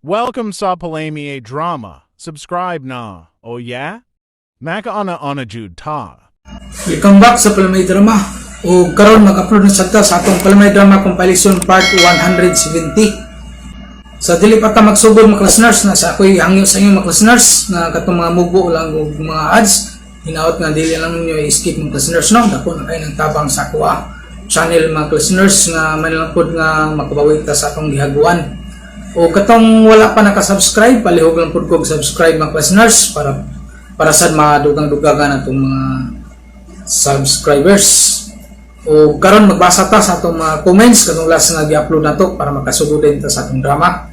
Welcome sa Palami Drama. Subscribe na. Oh yeah? Makaana ana jud ta. Welcome back sa Palamay Drama. O karon mag-upload na sad ta sa atong Palamay Drama Compilation Part 170. Sa dili pa ta magsugod, mga listeners, na sa ako'y hangyo sa inyo, mga listeners, na katong mga mubo lang og mga ads, hinaot nga dili lang ninyo i-skip, mga listeners, no. Dako na kayo ng tabang sa akoa channel, mga listeners, nga manlangkod nga makabawi ta sa atong gihaguan. O katong wala pa naka-subscribe, palihog lang pud kog subscribe, mga listeners, para para sad madugang-dugagan atong mga subscribers. O karon magbasa ta sa atong mga comments katong last nga gi-upload nato para makasugod din ta sa atong drama.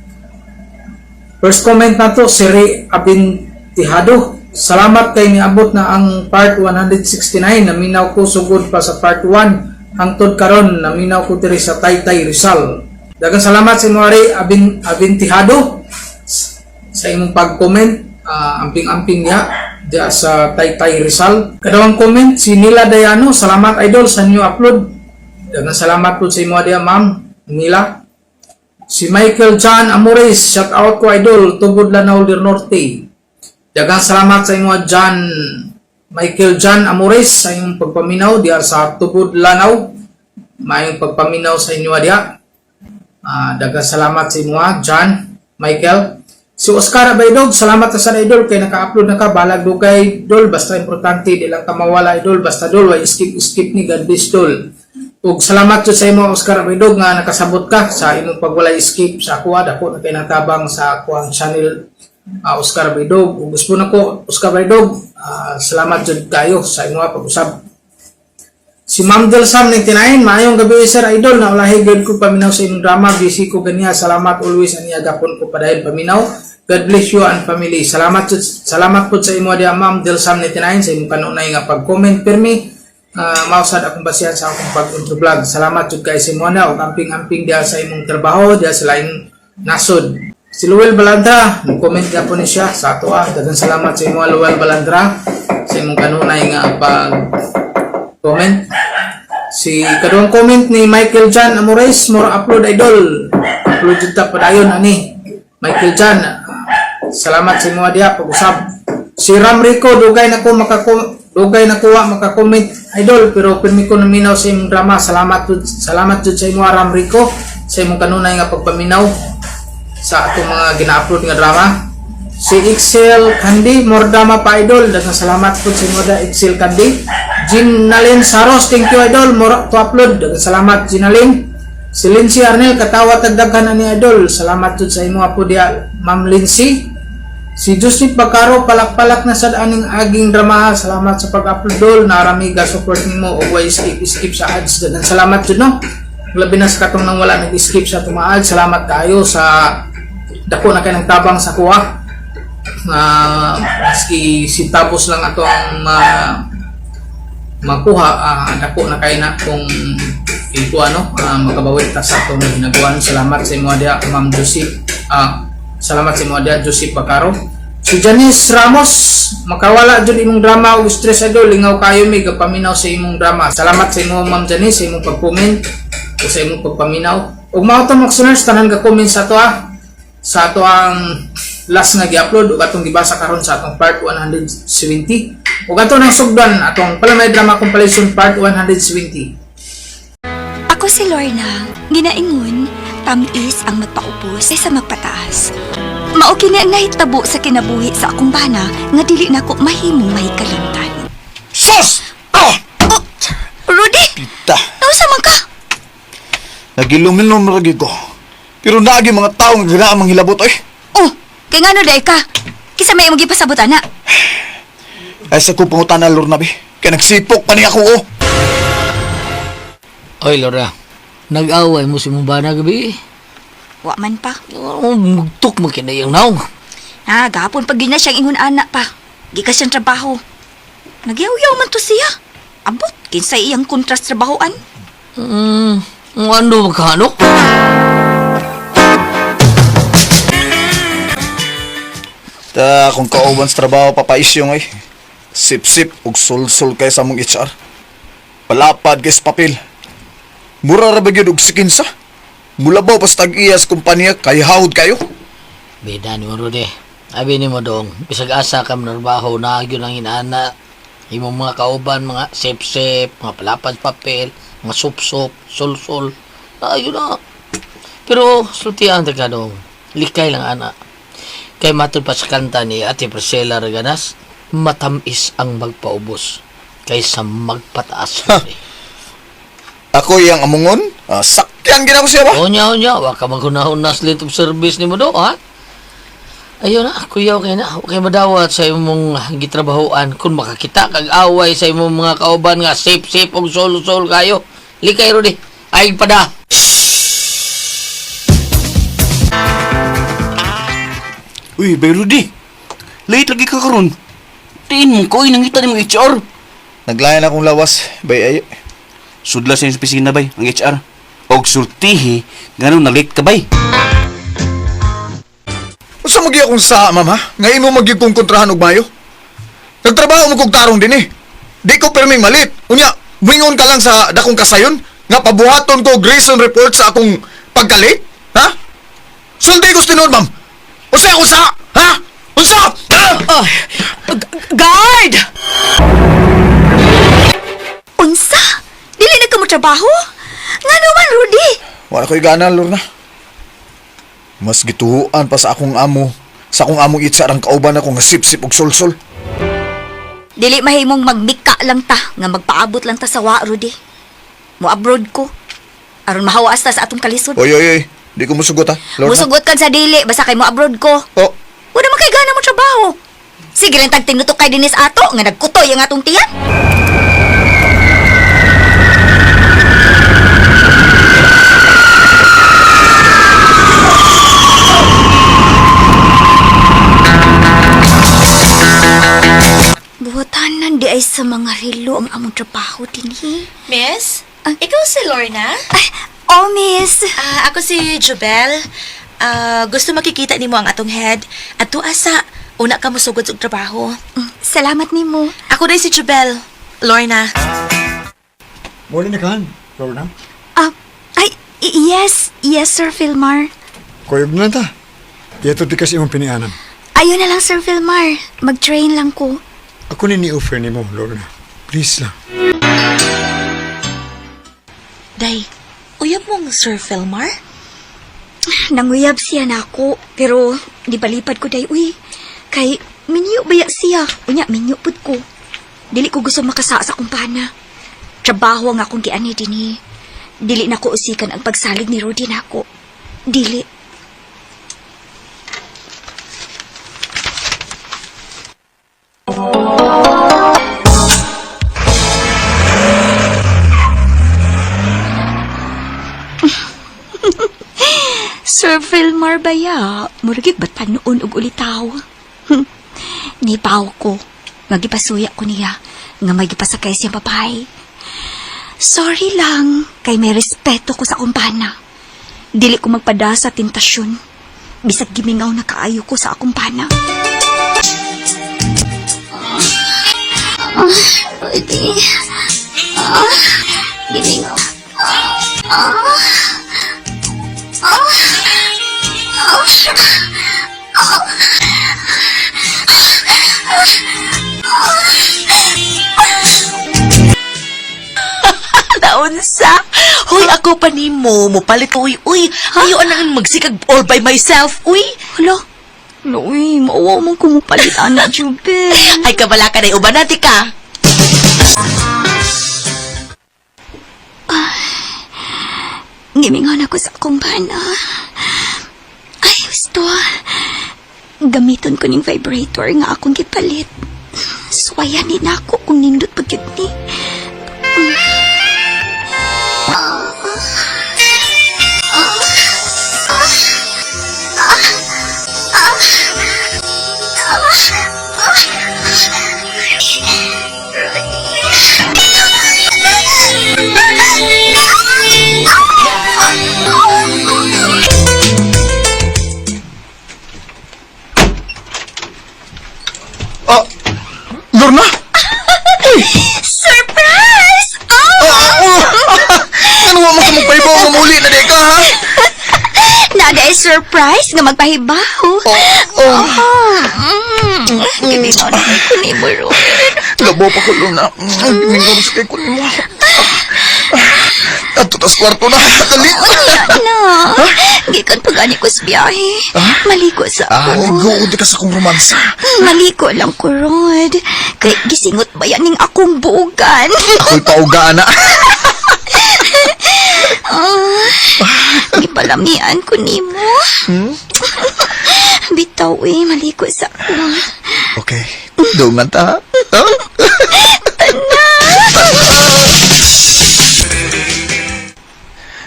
First comment nato si Ray Abintihado. "Salamat kay niabot na ang part 169. Naminaw ko sugod pa sa part 1 hangtod karon. Naminaw ko diri sa Taytay, Rizal." Daghang salamat sa imo, Ray Abintihado, sa imong pag-comment. Amping-amping niya diya sa Taytay, Rizal. Kadawang comment si Nila Dayano, "Salamat, idol, sa new upload." Daghang salamat po sa imo diya, Ma'am Nila. Si Michael John Amores, "Shout out ko, idol, Tubod, Lanao del Norte." Daghang salamat sa imo, John Michael John Amores, sa imong pagpaminaw diya sa Tubod, Lanao. Maayong pagpaminaw sa inyo diya. Daghang salamat sa imo, John Michael. Si Oscar Abaydog, "Salamat sa idol kay naka-upload na ka. Balag dugay, dol, basta importante di lang ka mawala, idol. Basta, dol, way skip skip ni. God bless, dol." Ug salamat jud sa imo, Oscar Abaydog, nga nakasabot ka sa imong pagwalay skip sa akoa. Dako na kay natabang sa akoang channel, Oscar Abaydog. Ug gusto nako, Oscar Abaydog, salamat jud kayo sa imo pag-usab. Si Ma'am Del Sam 99, "Maayong gabi, sir idol, naulahi gud ko paminaw sa imong drama, busy ko ganiha, salamat always, aniya gapon ko padayon paminaw. God bless you and family." Salamat salamat pud sa imo diya, Ma'am Del Sam 99, sa imong kanunay nga pag-comment pirmi. Mao sad akong basihan sa akong pag-intro vlog. Salamat jud kay sa imo na ug amping-amping diya sa imong trabaho diya sa laing nasod. Si Luel Balandra, nag-comment po ni siya sa ato ah. Daghang salamat sa imo, Luel Balandra, sa imong kanunay nga pag comment. Si kaduhang comment ni Michael John Amores, "More upload, idol." Upload jud ta padayon ani. Michael John, salamat sa imo diha pag-usab. Si Ram Rico, "Dugay na kuha maka-comment, idol, pero pirmi ko naminaw sa imong drama." Salamat jud sa imo, Ram Rico, sa imong kanunay nga pagpaminaw sa atong mga gina-upload nga drama. Si Excel Candy, "More drama pa, idol." Daghang salamat po sa imo da, Excel Candy. Ginalyn Saros, "Thank you, idol, more to upload." Daghang salamat, Ginalyn. Si Lindsay Arnel, "Katawa tagdaghan ani, idol." Salamat jud sa imo po diya, Ma'am Lindsay. Si Joseph Bacaro, "Palak-palak na sad aning aging drama. Salamat sa pag-upload, dol. Narami ga support nimo og way skip skip sa ads." Daghang salamat jud, no. Labi na sa katong nang wala nag-skip sa atong mga ads. Salamat kayo sa dako na kay ng tabang sa kuha nga maski si tapos lang atong makuha, dako na kay na kung iko ano, makabawi ta sa atong ginagawan. Salamat sa imo diya, Ma'am Joseph, salamat sa imo diya, Joseph Bacaro. Si Janice Ramos, "Makawala jud imong drama og stress, idol. Lingaw kayo mi gapaminaw sa imong drama." Salamat sa imo, Ma'am Janice, sa imong pag-comment o sa imong pagpaminaw. Ug mao to, mga listeners, tanan ga comment sa ato sa ato ang last nga gi-upload ug atong gibasa karon sa atong part 170. Ug ato nang sugdan atong Palamay Drama Compilation Part 170. Ako si Lorna. Ginaingon, tamis ang magpaubos kaysa magpataas. Mao kini ang nahitabo sa kinabuhi sa akong bana nga dili nako mahimong mahikalimtan. Sus! Ah! Oh, Rudy! Kita. Nausa man ka? Nagilom-ilom lagi ko. Pero naagi mga tao nga ganaan manghilabot oy. Oh, kay ngano diay ka? Kinsa may imong gipasabot ana? Ay sa ko pangutana, Lorna bi. Kay nagsipok pa niya ako oh. Oy, Lorna. Nag-away mo sa imong bana gabi. Wa man pa. Oh, mugtok man kinayang naong. Ah, gahapon pag na siyang ingon ana pa. Gikas siyang trabaho. Nagyaw-yaw man to siya. Abot, kinsay iyang kontras trabahoan. Ano ba ka, ano? Ta kung kauban sa trabaho papaisyong ay. Sip-sip ug sulsul kay sa mong HR. Palapad kay sa papel. Mura ra ba gyud og sikinsa? Mulabaw pa sa tag-iya sa kumpanya kay hawd kayo. Bida ni mo, Rudy. Abi ni mo dong, bisag asa ka manarbaho na yun ang inaana. Imong mga kauban, mga sep-sep, mga palapad papel, mga sup-sup, sul-sul. Ayun na. Pero sultian ta ka dong. Likay lang ana. Kay matud pa sa kanta ni Ate Priscilla Reganas, matamis ang magpaubos kaysa magpataas. Rudy. Ako iyang amungon? Ah, sakyan gina ko siya ba? Onya, onya, wa ka maghunahon na slate of service ni mo do, ha? Ayun na, kuya, okay na. Okay madawat sa imong gitrabahoan. Kung makakita kag away sa imong mga kauban nga safe, safe og solo-solo kayo. Likay rodi. Ay pada. Uy, Bay Rudy. Late lagi ka karon. Tiin mo ko, nangita ni mga HR. Naglayan akong lawas, bay ay. Sudla sa inyong opisina, bay, ang HR. Og sultihi, ganun na late ka, bay. Unsa mo akong saa, mama? Nga imo magyud kong kontrahan og mayo? Nagtrabaho mo kog tarong dinhi. Di ko perming malit. Unya, wingon ka lang sa dakong kasayon nga pabuhaton ko og reason report sa akong pagkalit? Ha? Sulti ko sa tinuod, ma'am. Unsa akong saa? Ha? Unsa? Ah! Guard! Unsa? Dili na ka mo trabaho? Nga naman, Rudy? Wala ko'y gana, Lorna. Mas gituhuan pa sa akong amo, sa akong among itsa ang kauban ako nga sip-sip og sulsol. Dili mahimong magmika lang ta, nga magpaabot lang ta sa wa, Rudy. Mo abroad ko. Aron mahawas ta sa atong kalisod. Oy, oy, oy. Di ko musugot ha, Lorna. Musugot kag sa dili, basta kay mo abroad ko. Oh, Wala man kay gana mo trabaho. Sige lang tag tinutok kay dinis ato nga nagkutoy ang atong tiyan. Buhatanan di ay sa mga relo ang among trabaho dinhi. Miss? Ah. Ikaw si Lorna? Ay, oh miss. Ah, ako si Jubel. Ah, gusto makikita nimo ang atong head. At asa, una ka mosugod og trabaho. Salamat nimo. Ako dai si Jubel. Lorna. Muli na kan, Lorna. Ah, ay, yes, yes Sir Filmar. Kuyog na ta. Ito di kasi imong pinianan. Ayun na lang, Sir Filmar. Mag-train lang ko. Ako ni ni-offer nimo, Lorna. Please lang. Day, uyab mong Sir Filmar? Nanguyab siya na ako, pero di balipad ko day, uy. Kay, minyo baya siya. Unya, minyo pud ko. Dili ko gusto makasa sa kumpana. Trabaho ang akong giani dinhi. Dili na ko usikan ang pagsalig ni Rudy nako. Dili. Sir Philmar baya, murag ba't panoon og ulitaw? Nipaw ko. Magipasuya ko niya nga may gipasakay siyang babae. Sorry lang, kay may respeto ko sa kumpana. Dili ko magpada sa tentasyon. Bisag gimingaw na kaayo ko sa akong pana. Pwede. Gimingaw. Naunsa? Hoy, ako pa nimo. Mupalit uy, uy. Ayo anang magsikag all by myself, uy. Hala, Loy, maawa man kumupalit, ana, Jubel. Ay, kabala ka na uban natin ka. Gimingon ako sa akong bana. Ay, gusto. Gamiton ko ning vibrator nga akong gipalit. Suwayan ni nako kung nindot pag yun ni. Ah, Lorna? Surprise! Oh! Ah, oh. Ano mo ka magpaibaw nga muli na di ka, ha? Nada ay surprise nga magpahibaw. Oh. Oh. Giminaw na kay ko ni mo, Rod. Labo pa ko, Luna. Mingaw sa kay ko nimo. Ato tas kwarto na. Dali. Unya na. Gikan pa gani ko sa biyahe. Maliko sa Ah, ako. nag-uod ka sa kong romansa. Maliko lang ko, Rod. Kay gisingot ba yan ning akong buugan? Ako'y paugaan na. Ah, gipalamian ko nimo. Bitaw eh, maliko sa ako. Okay. Dungan ta. Ha?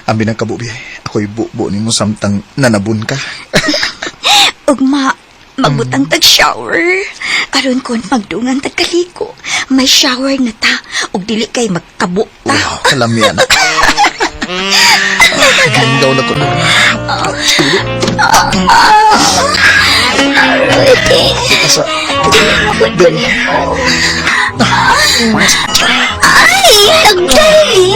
Ang binangkabubi, ako'y bubo nimo samtang nanabon ka. Ugma, magbutang tag shower. Aron kon magdungan tag kaliko. May shower na ta ug dili kay magkabo ta. Wow, kalamian na. Gingaw na ko. Pwede. Sa, Ay, nagdali.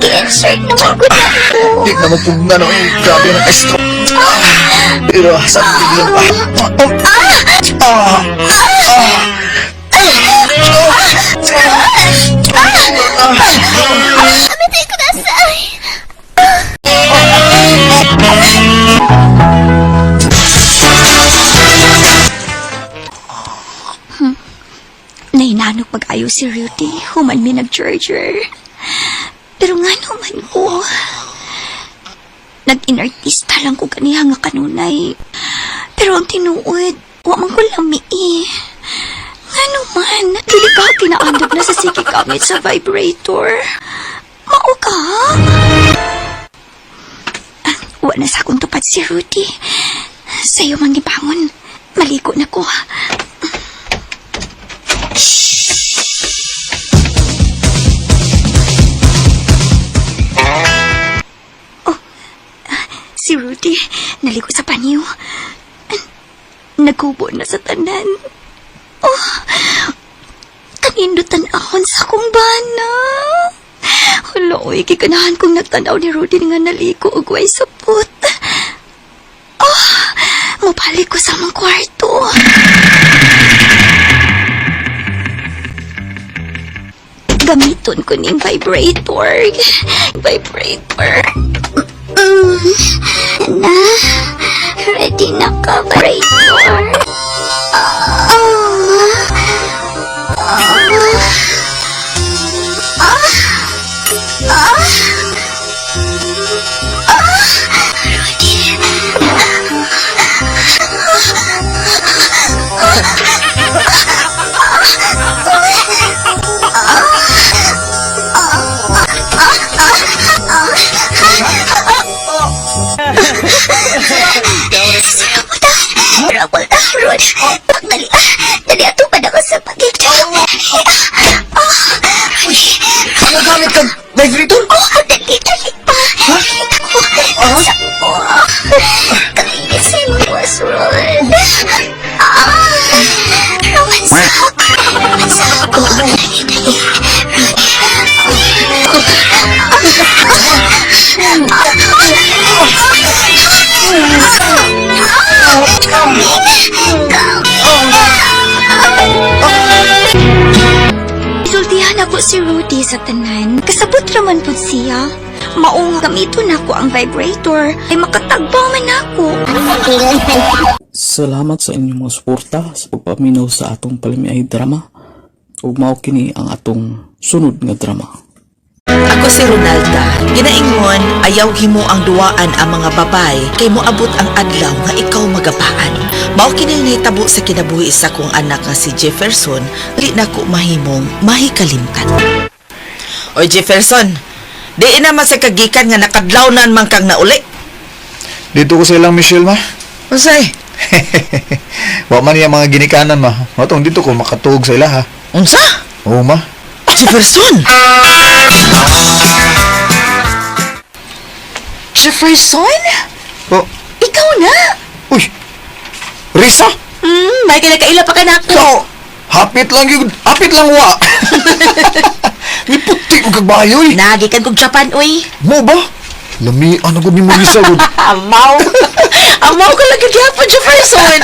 Gi-insert naman ko na ko. di na mapugna no. Eh, grabe na ka-stroke. Pero sa biglang Ah! Ah! Amitay ko na sa... Nahinanok mag-ayo si Rudy. Human mi nag-charger. Pero nga naman ko. Nag-inartista lang ko ganiha nga kanunay. Pero ang tinuod, wa man ko lami eh. Nga naman, dili ka kinaandog na sa sige gamit sa vibrator. Mao ka? Ah, wa na sa akong tupad si Rudy. Sa'yo man gibangon. Maliko na ko. Oh, si Rudy, naliko sa panyo. Nagkubo na sa tanan. Oh, kanindutan akon sa akong bana. Hala, oy, giganahan kong nagtanaw ni Rudy nga naliko og way sapot. Oh, mabalik ko sa among kwarto. Gamiton ko ning vibrator. Vibrator. Na, ready na ka, vibrator. Ah. Rod, Rod, dali, dali ato pa na ko sa pagigda. Nagamit kag vibrator? Oh, dali, dali pa. Ako, sa oh, kainisin mo, Rod. Ah, Rod, sa ako, sa ako. Dali, dali. Isultihan ako si Rudy sa tanan. Kasabot raman po siya. Maong gamito na ko ang vibrator ay makatagbaw man ako. Salamat sa inyong mga suporta sa pagpaminaw sa atong palamiay drama ug mao kini ang atong sunod nga drama. Ako si Ronalda. Ginaingon, ayaw himo ang duwaan ang mga babay kay moabot ang adlaw nga ikaw magabaan. Mao kini nahitabo sa kinabuhi sa akong anak nga si Jefferson, dili na ko mahimong mahikalimtan. Oy Jefferson, di na man sa kagikan nga nakadlawnan man kang nauli. Dito ko sa ilang Michelle, ma. Unsay? Wa man niya mga ginikanan, ma. Matong dito ko makatuog sa ila, ha. Unsa? Oo, ma. Jefferson! Jefferson? Oh, Ikaw na! uy. Risa? May kinakaila pa ka na ako. No. Hapit lang yun. Hapit lang wa. Ni puti mo kagbayo, eh. Nagikan kog Japan, uy. Mo ba? Lami, ano gud ni mo Risa gud. Amaw. Amaw ka lang gyapon, Jefferson.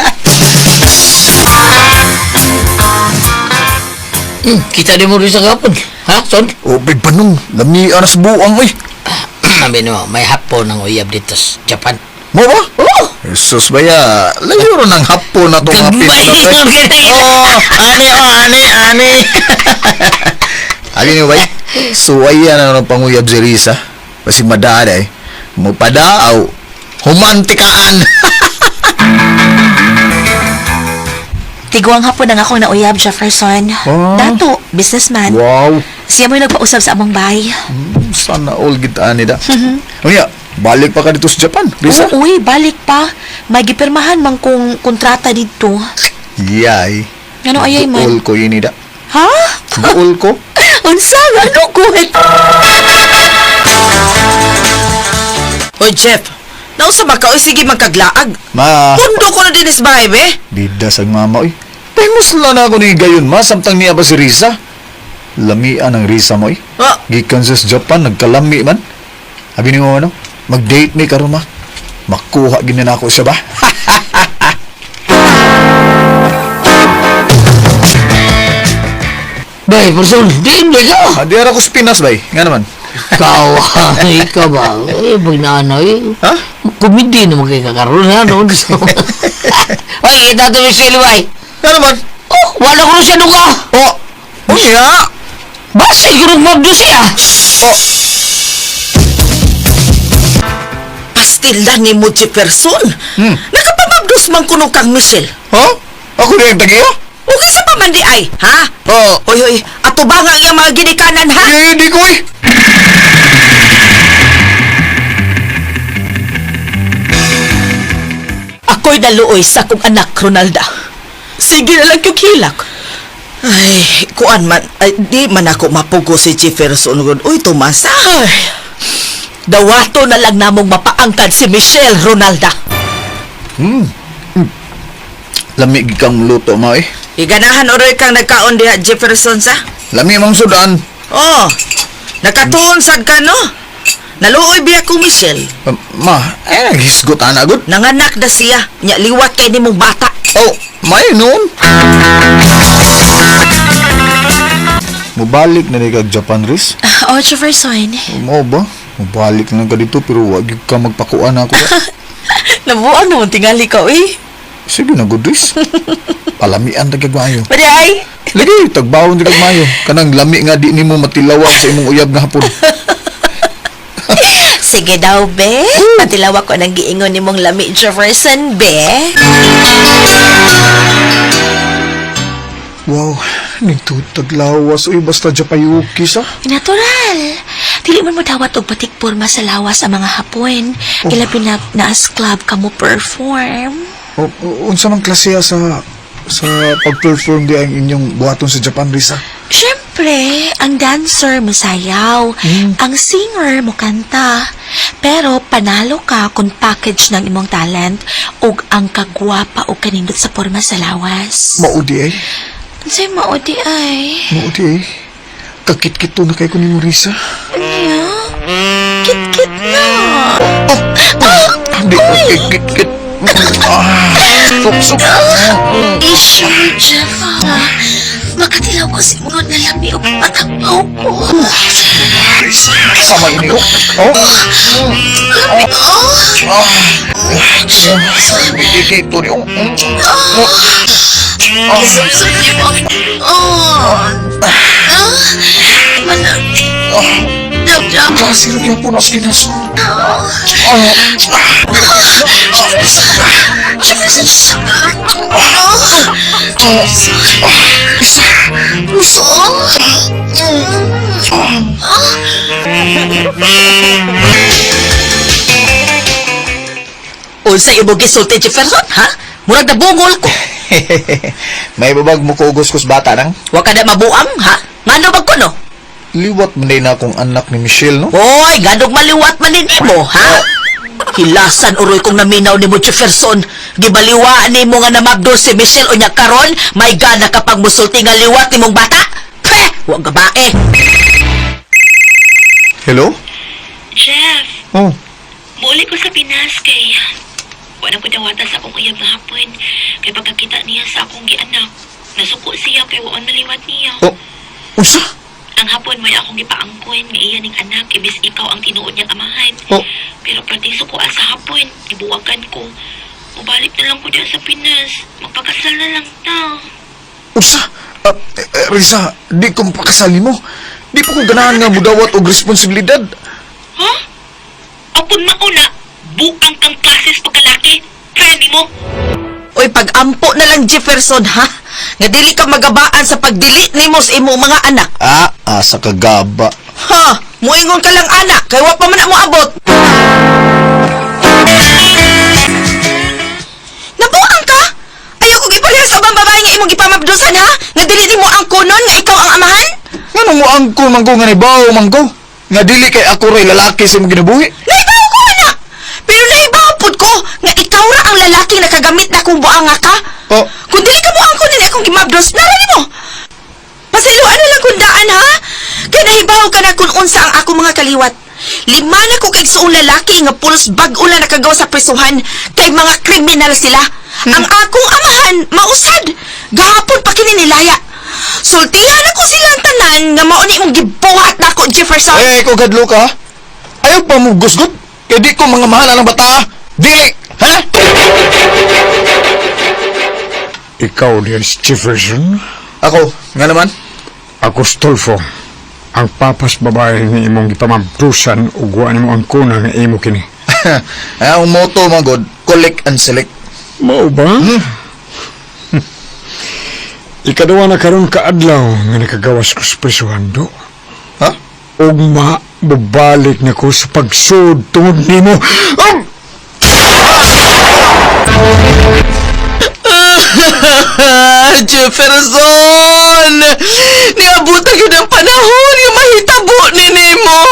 Kita di mo rin sa kapon. Ha, son? Oh, bay banong, lami ana sa buang oy. Sabi mo, may hapon ang uyab dito sa Japan. Mo ba? Oh. Jesus baya, layo ron ang hapon na itong mga Gagmay Pinoy. ang ginay. Oh, ani oh, ani, ani. Abi niyo bay, suwaya na ng panguyab si Risa. Basig madaan eh. Mupadaaw, humantikaan. Tiguang hapon ang akong nauyab, Jefferson. Ah. Dato, businessman. Wow. Siya mo'y nagpausap sa among bay. Sana all kita ani da. Unya, balik pa ka dito sa Japan, Risa. Oo, uy, balik pa. May gipirmahan man kong kontrata dito. Yay. Ano ayay man? Duol ko yun da. Ha? Duol ko. Unsa? Ano ko? Hoy, Jeff. Nausa ba ka? Oy, sige, magkaglaag. Ma. Pundo ko na din is bahay, be. Bida sa mama, oy. Famous lang na ako ni gayon, ma. Samtang niya ba si Risa? Lamian ang Risa mo, oy. Ah. Gikan sa Japan, nagkalami man. Abi ni mo, ano? Mag-date ni karon ma. Makuha gina na ako siya ba? Bay, person, di ba ka? Ah, di ara ko sa Pinas, bay. Nga naman. Kawa, ikaw ba? Eh, pag naano eh. Ha? Kumindi naman kay kakaroon ha, no? Oy, ito ito Michelle, bay. Nga naman. Oh, wala ko siya nung ka. Oh! Unya! Basta siguro mabdo siya. Oh! Pastila ni mo, Jefferson. Nakapamabdos man kuno kang Michelle. Ha? Ako na yung tagiya? Okay sa pamandi ay, ha? Oh! Hoy, hoy, ato ba nga ang iyang mga ginikanan, ha? Eh, di ko eh! Ako'y naluoy sa akong anak, Ronalda. Sige na lang yung hilak. Ay, kuan man, ay, di man ako mapugo si Jefferson. gud. Uy, Tomasa. Ay, dawato na lang namong mapaangkad si Michelle Ronalda. Lami gid kang luto, ma eh. Iganahan oroy kang nagkaon diha, Jefferson, sa? Lami mang sudan. Oh, nakatuon sad ka, no? Naluoy biya ko, Michelle. Ma, eh, naghisgot ana gud. Nanganak na siya, nya liwat kay nimong bata. Oh, may noon. Mubalik na ni kag Japan, Riz. Oh, Jefferson. Mo ba? Mubalik na lang ka dito pero wag gyud ka magpakuan ako. Nabuang naman tingali ka, eh. Sige na gud, Riz. Palamian ta kag maayo. Pwede ay. Lagi tagbawon ta kag maayo. Kanang lami nga di nimo matilawag sa imong uyab nga hapon. Sige daw, be. Patilawa ko ng giingon ni mong lami, Jefferson, be. Wow, nagtutaglawas uy basta Japayuki sa. Natural. Dili man mo dawat og batik porma sa lawas ang mga hapon. Ilabi na naas club ka mo perform. O, unsa man klase sa sa pag-perform di ang inyong buhaton sa Japan, Risa? Siyempre, ang dancer mosayaw, ang singer mo kanta. Pero panalo ka kung package ng imong talent ug ang kagwapa o kanindot sa porma sa lawas. Mao di ay. Unsay mao di ay? Mao di ay. Kakit-kito na kay ko ni Risa. Anya? Kit-kit na. Di ko kikit-kit. Ah, sok-sok. Isyo, Jeff. ah. Makatilaw ko si mga nalami o patapaw ko. Sama ini ko. Oh. Dito ni. Isumsum niyo mo. Oh. Ah. Manag. Dab-dab. Klase ra gyapon ang Pinas. Unsa imong gisulti, Jefferson, ha? Murag nabungol ko. May babag mo ko ugos bata nang. Wa ka na mabuang, ha? Ngano ba ko, no? Liwat man din akong anak ni Michelle, no? Hoy, ganog maliwat man din mo, ha? Hilasan uroy kong naminaw nimo Jefferson. Gibaliwaan nimo nga namabdol si Michelle unya karon, may gana ka pang musulti nga liwat nimong bata. Peh, wa gabae. Hello? Jeff, Oh, Mubalik ko sa Pinas kay wala ko dawata sa akong uyab nga hapon. Kay pagkakita niya sa akong gianak, nasuko siya kay waon maliwat niya. Oh, unsa? Ang hapon mo'y akong gipaangkon nga iya ning anak ibis ikaw ang tinuod niyang amahan. Oh. Pero perting sukoa sa hapon, ibuwagan ko. Mubalik na lang ko diya sa Pinas. Magpakasal na lang ta. Unsa? Risa, di ko mapakasal nimo. Di pa ko ganahan nga mudawat og responsibilidad. Ha? Apun mauna, buang kang klases pagkalaki. Kaya nimo. Oy, pag-ampo na lang Jefferson ha. Nga dili ka magabaan sa pagdili nimo sa imong mga anak. Ah, asa kagaba. Ha, muingon ka lang anak kay wa pa man na mo abot. Nabuang ka? Ayaw ko giparehas sa ubang babae nga imong gipamabdusan ha? Nga dili nimo ang kunon nga ikaw ang amahan? Ngano mo angko man ko nga nibaw man ko? Nga dili kay ako ray lalaki sa imong kinabuhi. Naibaw ko anak. Pero naibaw pud ko nga ikaw ra ang lalaking nakagamit na kung buanga ka. Oh. Kung dili ka mo ang kunin akong gimabdos, nara nimo. Pasayloan na lang kung daan ha. Kay nahibaw ka na kung unsa ang akong mga kaliwat. Lima na ko kay suong lalaki nga pulos bag-o lang nakagawa sa prisuhan kay mga kriminal sila. Ang akong amahan mausad. Gahapon pa kini nilaya. Sultihan ako silang tanan nga mao ni imong gibuhat nako Jefferson. Eh, ikaw gadlo ka ha? Ayaw pa mo gusgot? Kay di ko mga mahal ang bata. Dili! Ha? Ikaw diyan si Jefferson. Ako, nga naman? Ako Stolfo. Ang papas babae ni imong gipamabdusan ug wa nimo ang kuna nga imo kini. Ay, ang motto mga god, collect and select. Mao ba? Ikaduha na karon ka adlaw nga nakagawas ko sa prisuhan do. Ha? Ugma, bubalik na ko sa pagsud tungod nimo. Um! Jefferson! Niabutan yun ang panahon nga mahitabo ni nimo.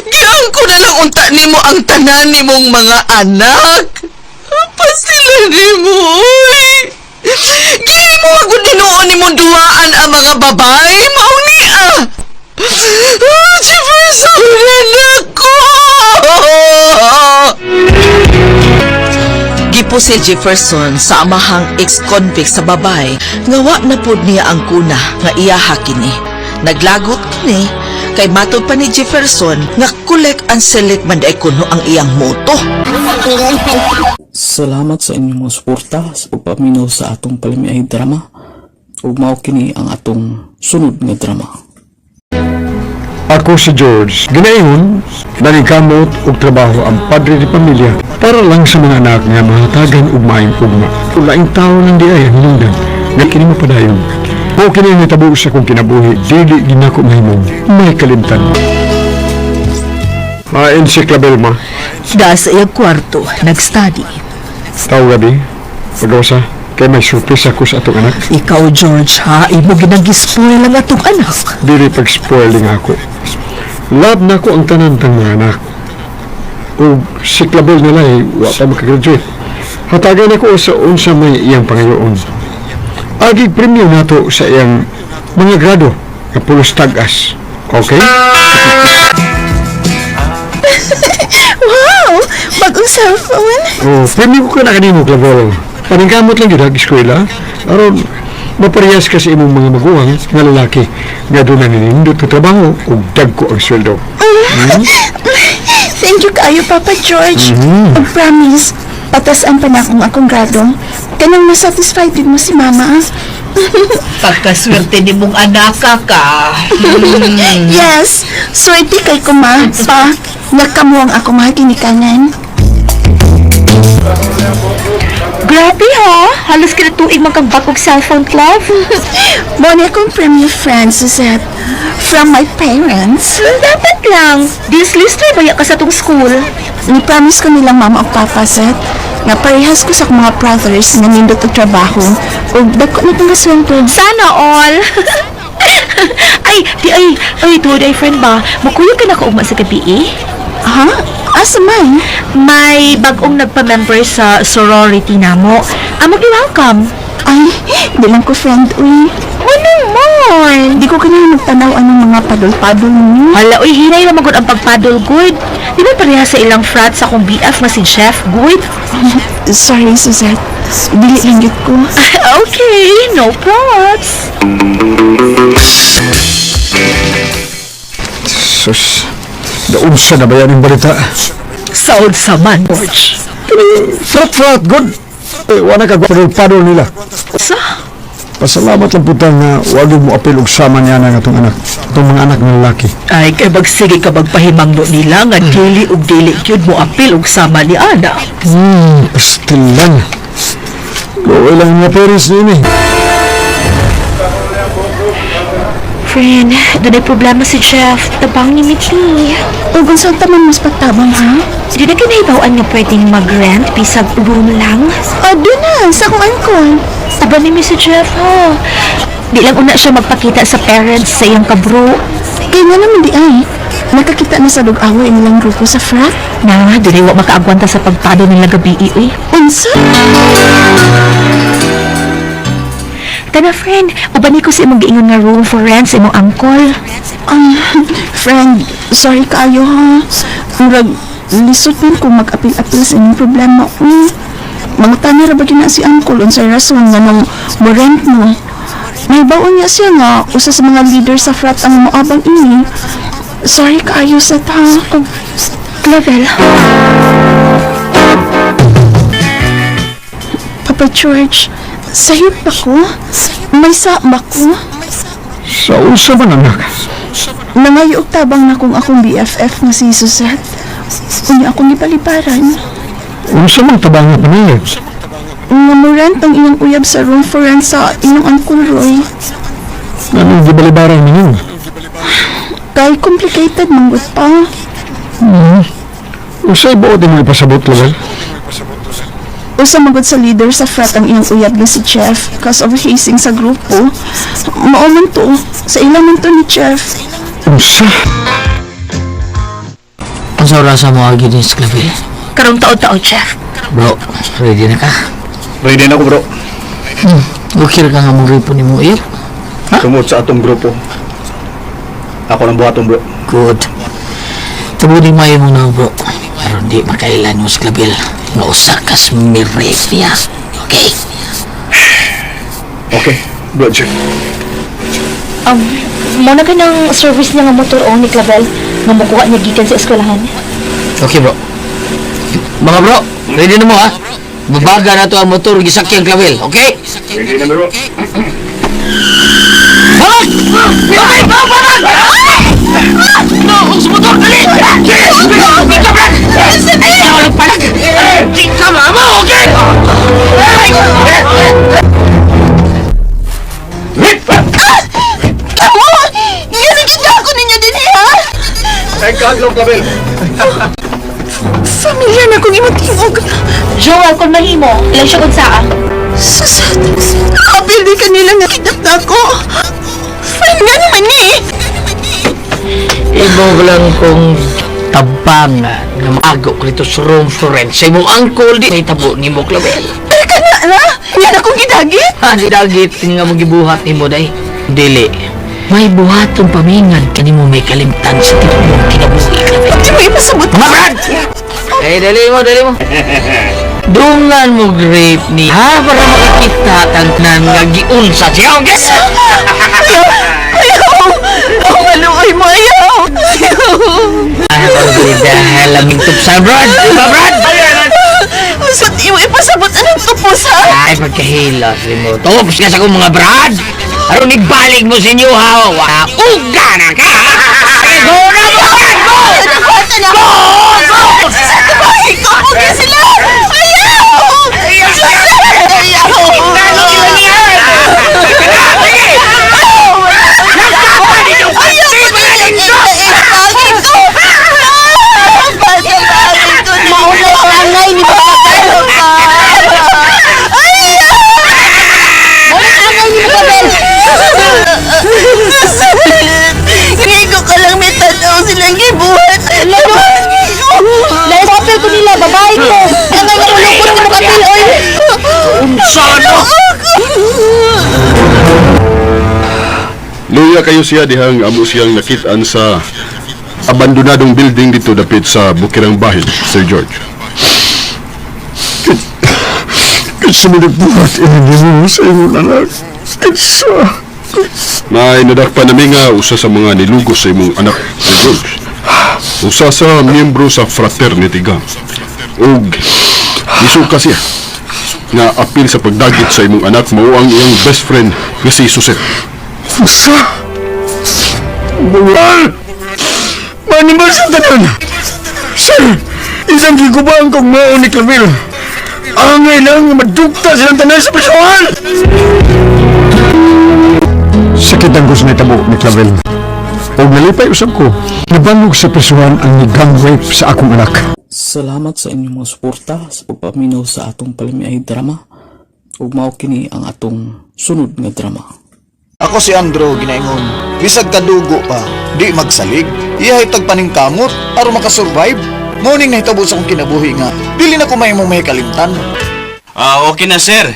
Giyang ko na lang unta nimo ang tanan nimong mga anak. Pasila nimo, oy. Gihimo agud hinuon nimo duwaan ang mga babae, mao ni ah. Ah, Jefferson, anak ko! Gipo si Jefferson sa amahang ex-convict sa babay nga wa na pod niya ang kuna nga iyaha kini. Naglagot kini kay matod pa ni Jefferson nga collect and select man day kuno ang iyang moto. Salamat sa inyong mga suporta sa pagpaminaw sa atong palamiay drama ug mao kini ang atong sunod nga drama. Ako si George. Ginaingon, nanikamot og trabaho ang padre di pamilya para lang sa mga anak nga mahatagan og maayong ugma. Laing tao lang di ay ang hinungdan nga kini mapadayon. Mao kini ang nitabo sa akong kinabuhi, dili ginako mahimong may kalimtan. Main si Clabel ma. Da sa iyang kwarto, nagstudy. Tao gabi, pag-usa, kay may surpresa ko sa atong anak. Ikaw, George, ha? Imo ginag-spoil ang atong anak. Dili pag-spoiling ako. Love na ko ang tanan tang mga anak. O si Clabel nila eh, wa pa makagraduate. Hatagan ako sa unsa may iyang pangayoon. Agi premyo nato sa iyang mga grado nga pulos tag-as. Okay? Wow! Bagong cellphone. O, premyo ko na kanimo, Clabel. Paningkamot lang yun, eskwela. Aron, maparehas ka sa imong mga maguwang nga lalaki nga doon na ninindot na trabaho ug dagko ang sweldo. Thank you kaayo, Papa George. Ug promise, patasan pa na akong akong grado. Kanang masatisfied din mo si Mama. Pagkaswerte ni mong anak ka. Yes, swerte kay ko ma, pa. Nagkamuang ako mga ginikanan. Grabe ha! Halos kinatuig man kang bagong cellphone club. Mo ni akong premium friend, Suzette. From my parents. Dapat lang. This lister baya ka sa tong school. Ni-promise ko nilang mama o papa, Seth, nga parehas ko sa akong mga brothers nga nindot og trabaho ug dako na kong kasweldo. Sana all. Ay, di ay, ay, tuod ay friend ba? Makuyog ka na kaugma sa gabi eh? Ha? Asa man? May bagong nagpa-member sa sorority namo. Amo gi-welcome. Ay, di lang ko friend, uy. Ano man? Unsaon? Di ko kanya magtanaw anong mga padol-padol ninyo. Hala, uy, hinay ra magud ang pagpadol, good. Di ba pareha sa ilang frat sa akong BF nga si Jeff, good? Sorry, Suzette. Dili lang gyud ko. Okay, no props. Sus, daunsa na ba yan yung balita? Saod sa man, George. Frat-frat, good. Eh, wala ka padol-padol nila. Sa? Pasalamat lang puta nga wag mo apil og sama niya na atong anak. Atong mga anak ng lalaki. Ay, kay magsige ka magpahimangno nila nga dili ug dili gyud mo apil og sama ni Ana. Pastilan. Gawin lang mga parents niya eh. Friend, dunay problema si Jeff. Tabang ni Mitli. Ug unsa ta man mas pagtabang ha? Di na kinahibaw-an nga pwedeng mag-rent bisag room lang. Ah, doon na, sa akong angkol. Tabang ni si Jeff, ha? Di lang una siya magpakita sa parents sa iyang kabro. Kaya nga naman di ay. Nakakita na sa dug-away nilang grupo sa frat. Na, dili wa makaagwanta sa pagpado nila gabi, uy. Unsa? Tana, friend, uban ko sa imong giingon nga room for rent sa imong angkol. Friend, sorry kaayo ha. Murag, lisod man kung mag-apil-apil sa inyong problema. Mangutana ra ba gyud na si uncle unsay rason nga nung mo-rent mo? May baon niya siya nga usa sa mga leader sa frat ang moabang ini. Sorry kaayo sa ta. Oh, Clavel. Papa George, sayop ba ko? May ba ko? Sa unsa man anak. Nangayo og tabang na kung akong BFF nga si Suzette. Unya akong gipaliparan. Unsa man tabang nga panilig. Nga mo rent ang iyang uyab sa room for rent sa inyong Uncle Roy. Anong gibalibaran ninyo? Kay complicated manggod pa. Unsay buot mo ipasabot level? Usa magod sa leader sa frat ang iyang uyab nga si Jeff cause of hazing sa grupo. Mao man to, sa ilang man to ni Jeff. Unsa? Ang sa orasa mo agi ni Clavel. Karong taon-taon, Jeff. Bro, ready na ka? Ready na ako, bro. Okay ra ka nga mong ripo ni mo, iyo. Tungod sa atong grupo. Ako nang buhaton, bro. Good. Tubod mayo mo na, bro. Aron di makailan mo sa Clavel. Nga usa ka sa mirape niya. Okay? Okay, bro, Jeff. Mo na ng service niya nga motor o ni Clavel nga mukuha niya gikan sa eskwelahan. Okay, bro. Mga bro, ready na mo, ha? Babaga na to ang motor, gisakyang Clavel, okay? Ready na, bro. Babag! Babag! Babag! No, ang motor, dali! Yes! Babag! Ay, walang palag! Di ka, mama, okay? Kamo! Gisigit na ako ninyo din ha! Ay, kaadlong, Clavel. Familiar na kong imong tingog. Joel, kung mahimo, ilang siya kung saa. Suzette, apil di kanila nga kidnap na ako. Friend nga naman eh. Imo lang kong tabangan nga maago ko dito sa room for rent sa imong angkol di may tabo ni mo Clavel. Teka na na! Yan akong gidagit! Ha, di dagit nga mo gibuhat nimo day. Dili. May buhaton pamingan kani mo may kalimtan sa tibuok kinabuhi Clavel. Di mo ipasabot. Mga Brad! Eh, dali mo, dali mo. Dungan mo grape ni ha para makakita tangnan nga giunsa siya. Okay? Ayaw! Ayaw! Ako maluoy mo! Ayaw! Ayaw! Ah, dahil laming tupsan, Brad. Di ba, Brad? Ba't di mo ipasabot anong tupos ha? Ay, pagkahilas mo. Tups ka sa akong mga Brad. Aron ibalik mo sa inyo, ha? Wa, uga na ka! Go na, Brad! Go! Nakuha na! Go! Go! Sa bahay ko! Huwag sila! Ayaw! Suzette! Ayaw! Mauna ang angay ni Papa Ayaw! Mauna ang angay ni Papa Grigo ka lang may tanaw silang gibuhat. Lalo! Lain Kilala kayo siya dihang amo siyang nakitaan sa abandonadong building dito dapit sa Bukirang Bahid, Sir George. Kinsa mo nagbuhat ini mo sa imong anak? Kinsa? May nadakpan nami nga usa sa mga nilugos sa imong anak, Sir George. Usa sa miyembro sa fraternity gang. Ug nisuka siya nga apil sa pagdagit sa imong anak mao ang iyang best friend nga si Suset. Usa? Bungal! Manimal sa tanan! Sir! Isang gigubang kong mao ni Clavil. Angay lang madugta silang tanan sa prisuhan! Sakit ang gusto nitabo ni Clavel. Og nalipay usab ko, nabangog sa prisuhan ang gang rape sa akong anak. Salamat sa inyong mga suporta sa pagpaminaw sa atong palamiay drama. Ug mao kini ang atong sunod nga drama. Ako si Andrew ginaingon. Bisag kadugo pa, di magsalig. Iyahay tagpaningkamot aron makasurvive. Morning nahitabo sa akong kinabuhi nga. Dili na ko mahimong mahikalimtan. Ah, okay na, sir.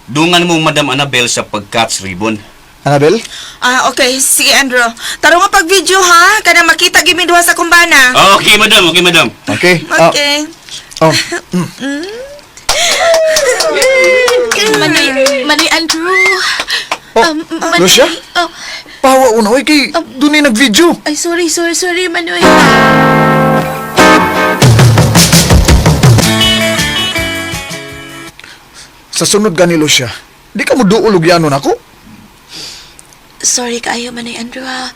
Dungan mo Madam Annabel sa pag-cuts ribbon. Annabel? Ah, okay. Sige, Andrew. Tarong nga pag-video, ha? Kana makita gimi duha sa kumbana. Ah, okay, madam. Okay, madam. Okay. Ah, Okay. oh. Manoy, Manoy Andrew. Oh, Manoy, Lucia? Oh, Pawa una oy kay dunay nag-video. ay, sorry, sorry, sorry, Manoy. Sa sunod gani Lucia, di ka mo duol og yanon ako. Sorry kaayo, Manoy Andrew, ha.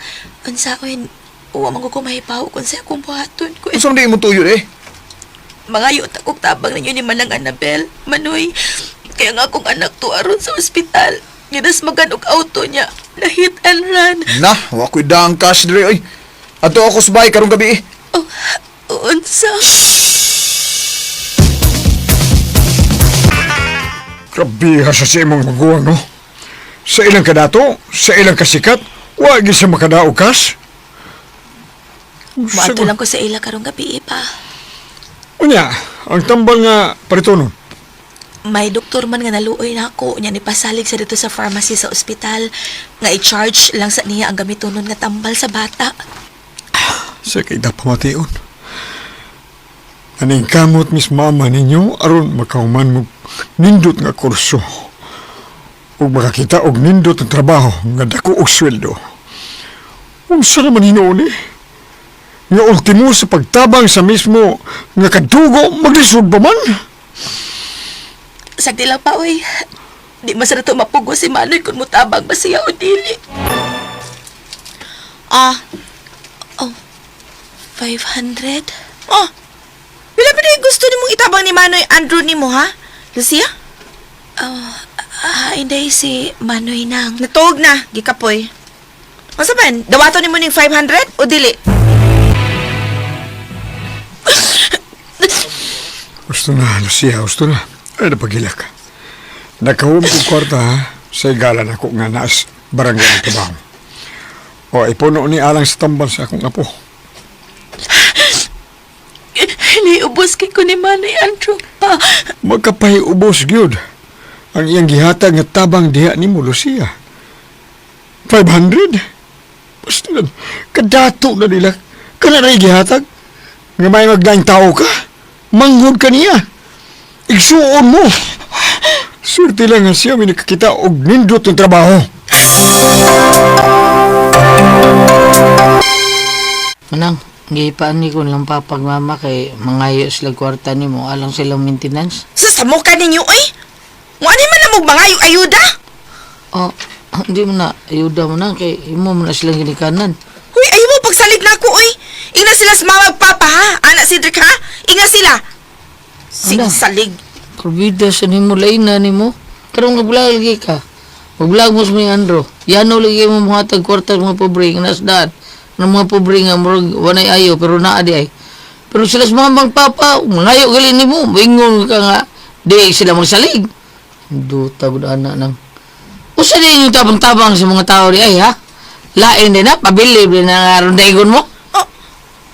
Unsaon, uwa man ko mahipaw kung sa akong buhaton ko. Unsa man di imong tuyo eh? Mangayo ta kog tabang ninyo ni Manang Annabel. Manoy, kaya nga akong anak to aron sa ospital. Ginasmagan og auto niya. Na hit and run. Na, wa ko'y daang cash diri oy. Adto ako sa bahay karong gabi eh. Oh, unsa? Grabe ka sa imong maguwang, no? Sa ilang kadato, sa ilang kasikat, wa gyud siya makadaog kas. Moadto lang ko sa ila karong gabi pa. Unya, ang tambal nga paritonon. May doktor man nga naluoy na ako niya ni pasalig sa dito sa pharmacy sa ospital nga i-charge lang sa niya ang gamitonon nga tambal sa bata. Sa kay pamation. Aning kamot mis mama ninyo aron makahuman mo nindot nga kurso. Ug makakita og nindot nga trabaho nga dako og sweldo. Unsa naman hinuon eh? Nga ultimo sa pagtabang sa mismo nga kadugo maglisod pa man. Sagdi lang pa oy. Di man sa nato mapugo si Manoy kung mutabang ba siya o dili. Ah, Oh, 500? oh. Pila pa na gusto nimong itabang ni Manoy Andrew nimo, ha? Lucia? Oh, ah, hindi si Manoy nang. Natuog na, gikapoy. Unsa man, dawaton nimo ning 500 o dili? Gusto na, Lucia, gusto na. Ay, napagilak. Nakahum kong kwarta, ha? Sa igalan ako nga naas barangay ang trabaho. O, ipuno ni alang sa tambal sa akong apo. Niubos kay ko ni Manoy Andrew pa. Magkapahiubos, gyud. Ang iyang gihatag nga tabang diha ni mo, Lucia. 500? Basta lang, kadato na nila. Kana na gihatag. Nga may magdaing tao ka. Manghod ka niya. Igsuon mo. Swerte lang nga siya may nakakita og nindot ng trabaho. Manang, gihipaan ni ko lang papag mama kay mangayo sila kwarta nimo alang silang maintenance. Sa samuka ninyo, oy. Mo ani man na mo mangayo ayuda? Oh, hindi mo na ayuda mo na kay imo mo na silang ginikanan. Huy, ayaw mo pagsalig na ako, oy. Ingna sila sa mama ug papa, ha? Ana Cedric, ha? Ingna sila. Sige, Ala. salig. Probida sa nimo lain na nimo. Karon nga vlog lagi ka. Mag-vlog mo sa mga andro. Yano lagi mo mga tag kwarta sa mga pobre nga nasdaan. Ng mga pobre nga murag wanay ayo pero naa di ay. Pero sila sa mga mang papa, mangayo gali nimo, moingon ka nga di sila magsalig. Duta gud ana nang. Usa din yung tabang-tabang sa mga tao di ay ha? Lain din na, pabilib din na nga aron daigon mo. Oh,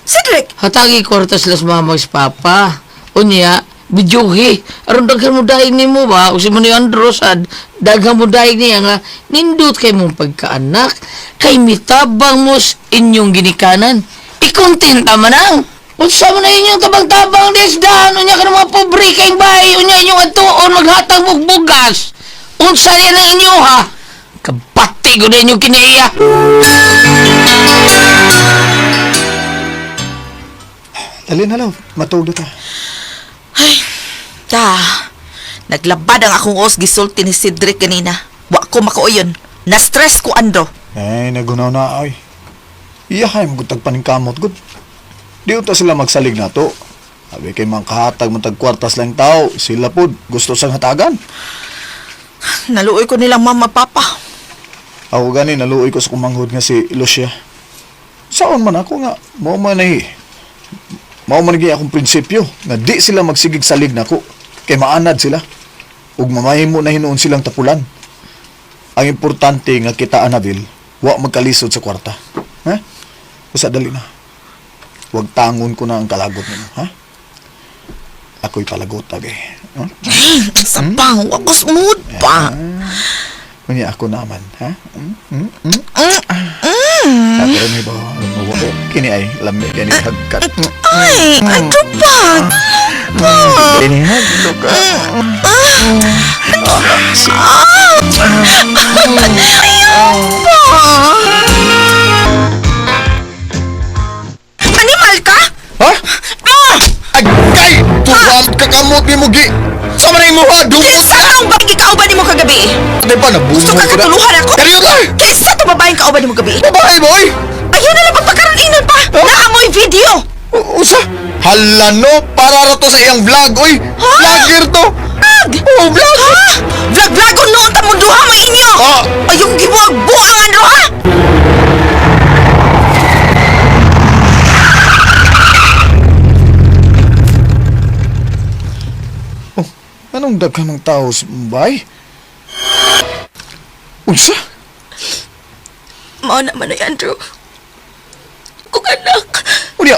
Cedric, Hatagi kwarta sila sa mama sa papa. Unya, Videohe. Aron daghan mo dahig nimo ba? O si mo ni Andro sad, daghan mo dahig niya nga nindot kay mong pagkaanak, kay mitabang mo sa inyong ginikanan. Ikontenta man ang. Unsa man na inyong tabang-tabang desdahan, unya ka ng mga pobre kayong bahay, unya inyong atuon, maghatag mong bugas. Unsa yan ang inyo ha? Kabati ko na inyong kinaiya. Dali na lang, matulog ta. Ay, ta. Naglabad ang akong os gisulti ni Cedric ganina. Wa ko makauyon. Na-stress ko, Andro. Ay, nagunaw na ay. Iyahay mo gud tagpaning kamot gud. Di unta sila magsalig na to. Abi kay mga kahatag mo tag kwartas lang tao, sila pod gusto sang hatagan. Naluoy ko nilang mama, papa. Ako gani naluoy ko sa kumanghod nga si Lucia. Saon man ako nga mao man ay mao man gyud akong prinsipyo nga di sila magsigig salig nako kay maanad sila ug mamahimo na hinuon silang tapulan. Ang importante nga kita Annabel, wa magkalisod sa kwarta. Ha? Usa dali na. Wag tangon ko na ang kalagot nimo, ha? Ako'y palagot age. Ha? Ay, sa pang, wa ko smooth pa. Unya ako naman, ha? Mm, mm, mm. Sabi rin ba, kini ay lami kini hagkat. Ay, Andro pa. Kini hagkat ka. Ayaw pa. Animal ka? Ha? Ah! Agkay! Turam ka kamot ni Mugi! Sa man mo ha? Dumot! Kinsa tong babaeng kauban nimo kagabi? Di ba nabungo Gusto ka ko na? katuluhan ako? Kariyo ka! Kinsa tong babaeng kauban nimo gabi? Babae boy! Ayaw na lang pagpakaroon pa! Naamoy video! Usa? Hala no! Para ra to sa iyang vlog, oy! Ha? Vlogger to! Vlog! Oh, vlog! Ha? Vlog-vlog ko noon ta munduha mo inyo! Ah! Ayaw kong gibuag-buang Andro ha! Oh, anong daghan ng tao sa Mumbai? Unsa? Mao naman ay Andrew. Kung anak. Unya,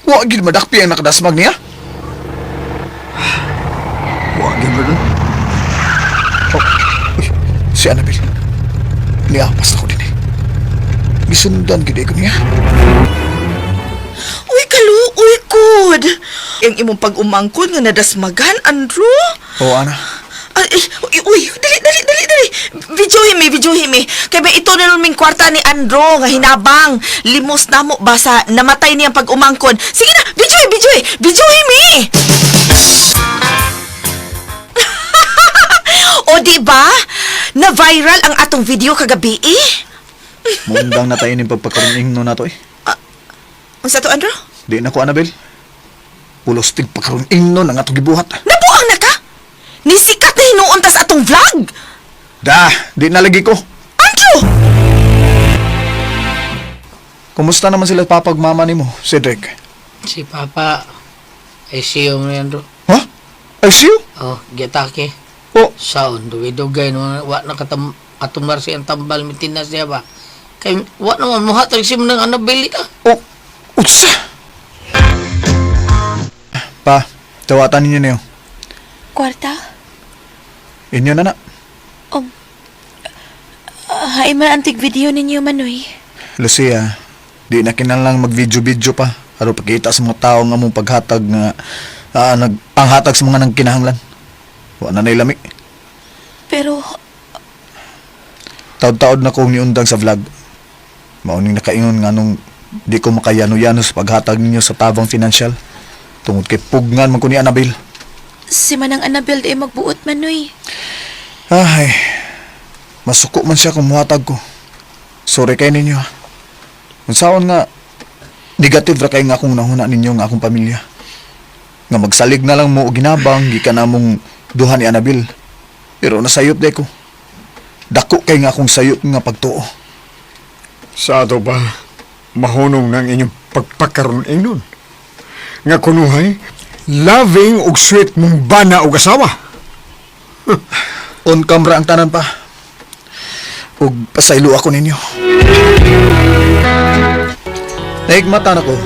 wa gid madakpi ang nakadasmag niya? Wa gid ba Oh, uy, si Annabel. Niapas na ko din eh. Gisundan gid ko niya. Uy, kaluoy kud! Ang imong pag-umangkon nga nadasmagan, Andrew? Oo, ana. Ay, ay, uy, uy, dali, dali, dali, dali. Video himi, video himi. Kay ba ito na ming kwarta ni Andro nga hinabang. Limos na mo basa namatay niyang pag-umangkon. Sige na, video video video himi. O di ba? Na viral ang atong video kagabi eh. Mundang na tayo ning pagpakaroon no na to eh. Unsa to, Andro? Di na ko, Annabel. Pulos tig pagkaroon ingno ang atong gibuhat. Nabuang na ka? Nisikat na hinuon tas atong vlog. Da, di na lagi ko. Andrew! Kumusta naman sila papag mama nimo, Cedric? Si Papa, I see you mo yan, bro. Ha? I see you? Oh, gitake. Oh. Saon, dugay-dugay, no, wa na katam, katumar siyang tambal, mitinas niya ba? Kay, wa naman, muhatag siya mo ng Annabelle ka. Oh, utsa! Pa, tawatan ninyo niyo. Kwarta? Inyo na na. Hay man antig video ninyo Manoy. Lucia, di na kinahanglang mag-video-video pa. Aron pakita sa mga tao nga mong paghatag nga nag, ang hatag sa mga nang kinahanglan. Wa na na'y lami. Pero Taod-taod na kong niundang sa vlog. Mauning nakaingon nga nung di ko makayano-yano sa paghatag ninyo sa tabang financial. Tungod kay pugnan man ko ni Annabel. si Manang Annabel di magbuot Manoy. Ay, masuko man siya kung muhatag ko. Sorry kay ninyo ha. Kung saon nga, negative ra kay nga akong nahuna ninyo nga akong pamilya. Nga magsalig na lang mo og ginabang, gikan namong duha ni Annabel. Pero nasayop day ko. Dako kay nga akong sayop nga pagtuo. Sa ato ba, mahunong ng inyong pagpakaroon nun. Nga kunuhay, loving ug sweet mong bana og asawa. On camera ang tanan pa. Ug pasaylo ako ninyo. Naigmata na ko.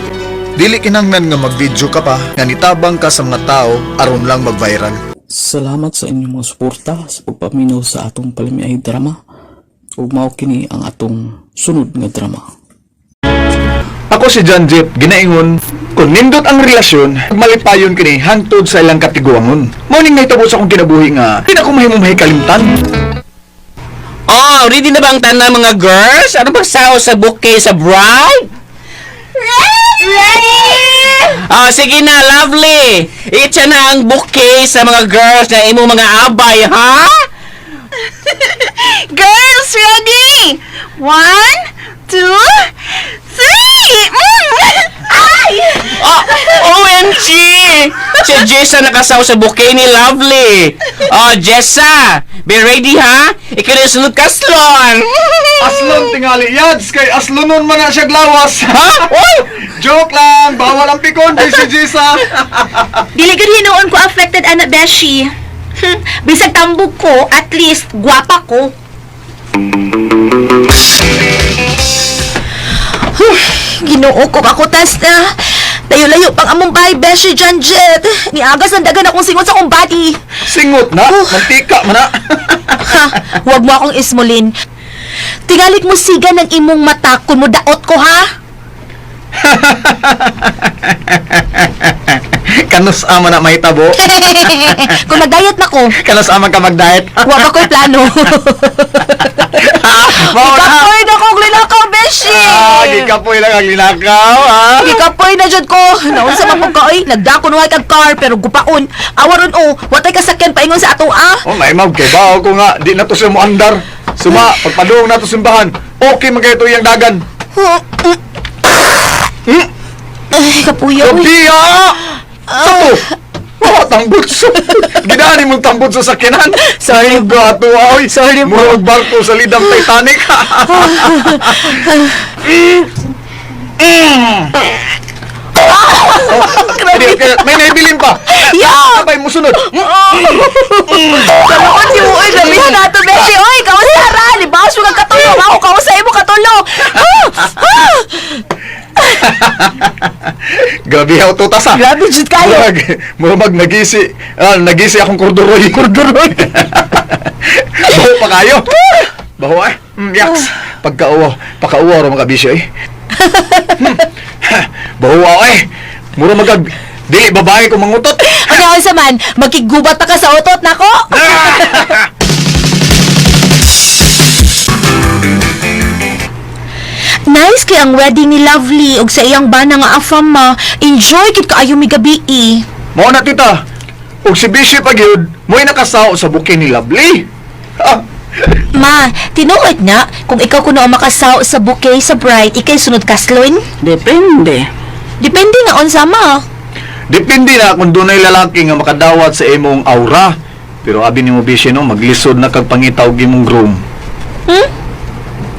Dili kinahanglan nga mag-video ka pa nga nitabang ka sa mga tao aron lang mag-viral. Salamat sa inyong mga suporta sa pagpaminaw sa atong palamiay drama. Ug mao kini ang atong sunod nga drama. Ako si John Jeep, ginaingon, kung nindot ang relasyon, malipayon kini hangtod sa ilang katiguangon. Mao ning nahitabo sa akong kinabuhi nga, di na ko mahimong mahikalimtan. Oh, ready na ba ang tanan mga girls? Ano bang sao sa bouquet sa bride? Ready! Oh, sige na, lovely. Itsa na ang bouquet sa mga girls na imong mga abay, ha? Girls, ready? 1, 2, 3! Ay! Oh, OMG! Si Jessa nakasaw sa bouquet ni Lovely. Oh, Jessa, be ready ha? Ikaw na yung sunod kaslon. Aslon tingali yads kay aslonon man na siya glawas. Ha? Uy! Joke lang, bawal ang pikon kay si Jisa. Dili gud hinuon ko affected ana Beshi. Bisag tambog ko, at least gwapa ko. Ginoo ko ako tas na. Layo-layo pang among bahay, Beshi Janjet. Niagas ang dagan akong singot sa akong body. Singot na, mantika man na. Ha, huwag mo akong ismulin. Tingalik mo siga ng imong mata kun mo daot ko ha. Kanus ama na mahitabo. Kung mag-diet na ko, Kanus ama ka mag-diet. wa pa ko'y plano. Mao na. Ikapoy na kong linakaw, Beshi! Ah, gikapoy lang ang linakaw, ha? Gikapoy na jud ko. Naunsa man pud ka oy, nagdako nuhay kag car pero gupaon. Awaron o, watay kasakyan paingon sa ato ah. Oh, may mag kay bao ko nga di na to siya moandar. Suma, pagpadung na to simbahan. Okay man kayo to iyang dagan. Ay, kapuya oy. Gabi ah! Sato! Oh, tambutso. Gidani mong tambutso sa sakyanan. Sorry po. Gato, oy. Sorry po. Murag barko sa lidang Titanic. Oh, may naibilin pa. Yeah! Abay, musunod. Kamuon si Uy, grabe na to, Beshi. Oy, kausa ra, libawas mo kag katulog. Ako kausa imo katulog. Ah! Ah! Grabe haw tutas ah. Grabe jud kayo. Murag, murag nagisi, nagisi akong corduroy. Corduroy. Baho pa kayo. Baho eh. Yaks. Pagkauwa, pakauwa ro mga bisyo eh. Baho ah, eh. Mura magag dili babae ko mangutot. Ano unsa man, magkigubat pa ka sa utot nako. Nice kay ang wedding ni Lovely ug sa iyang bana nga afam ma. Enjoy kid kaayo mi gabi eh. Mao na tita. Ug si Bishop pagyud, mo'y nakasao sa bouquet ni Lovely. Ah, Ma, tinuod na kung ikaw kuno ang makasaw sa bouquet sa bride, ikay sunod kaslon? Depende. Depende nga unsa ma. Depende na kung dunay lalaki nga makadawat sa imong aura. Pero abi nimo Bishop no, maglisod na kag pangitaw og imong groom.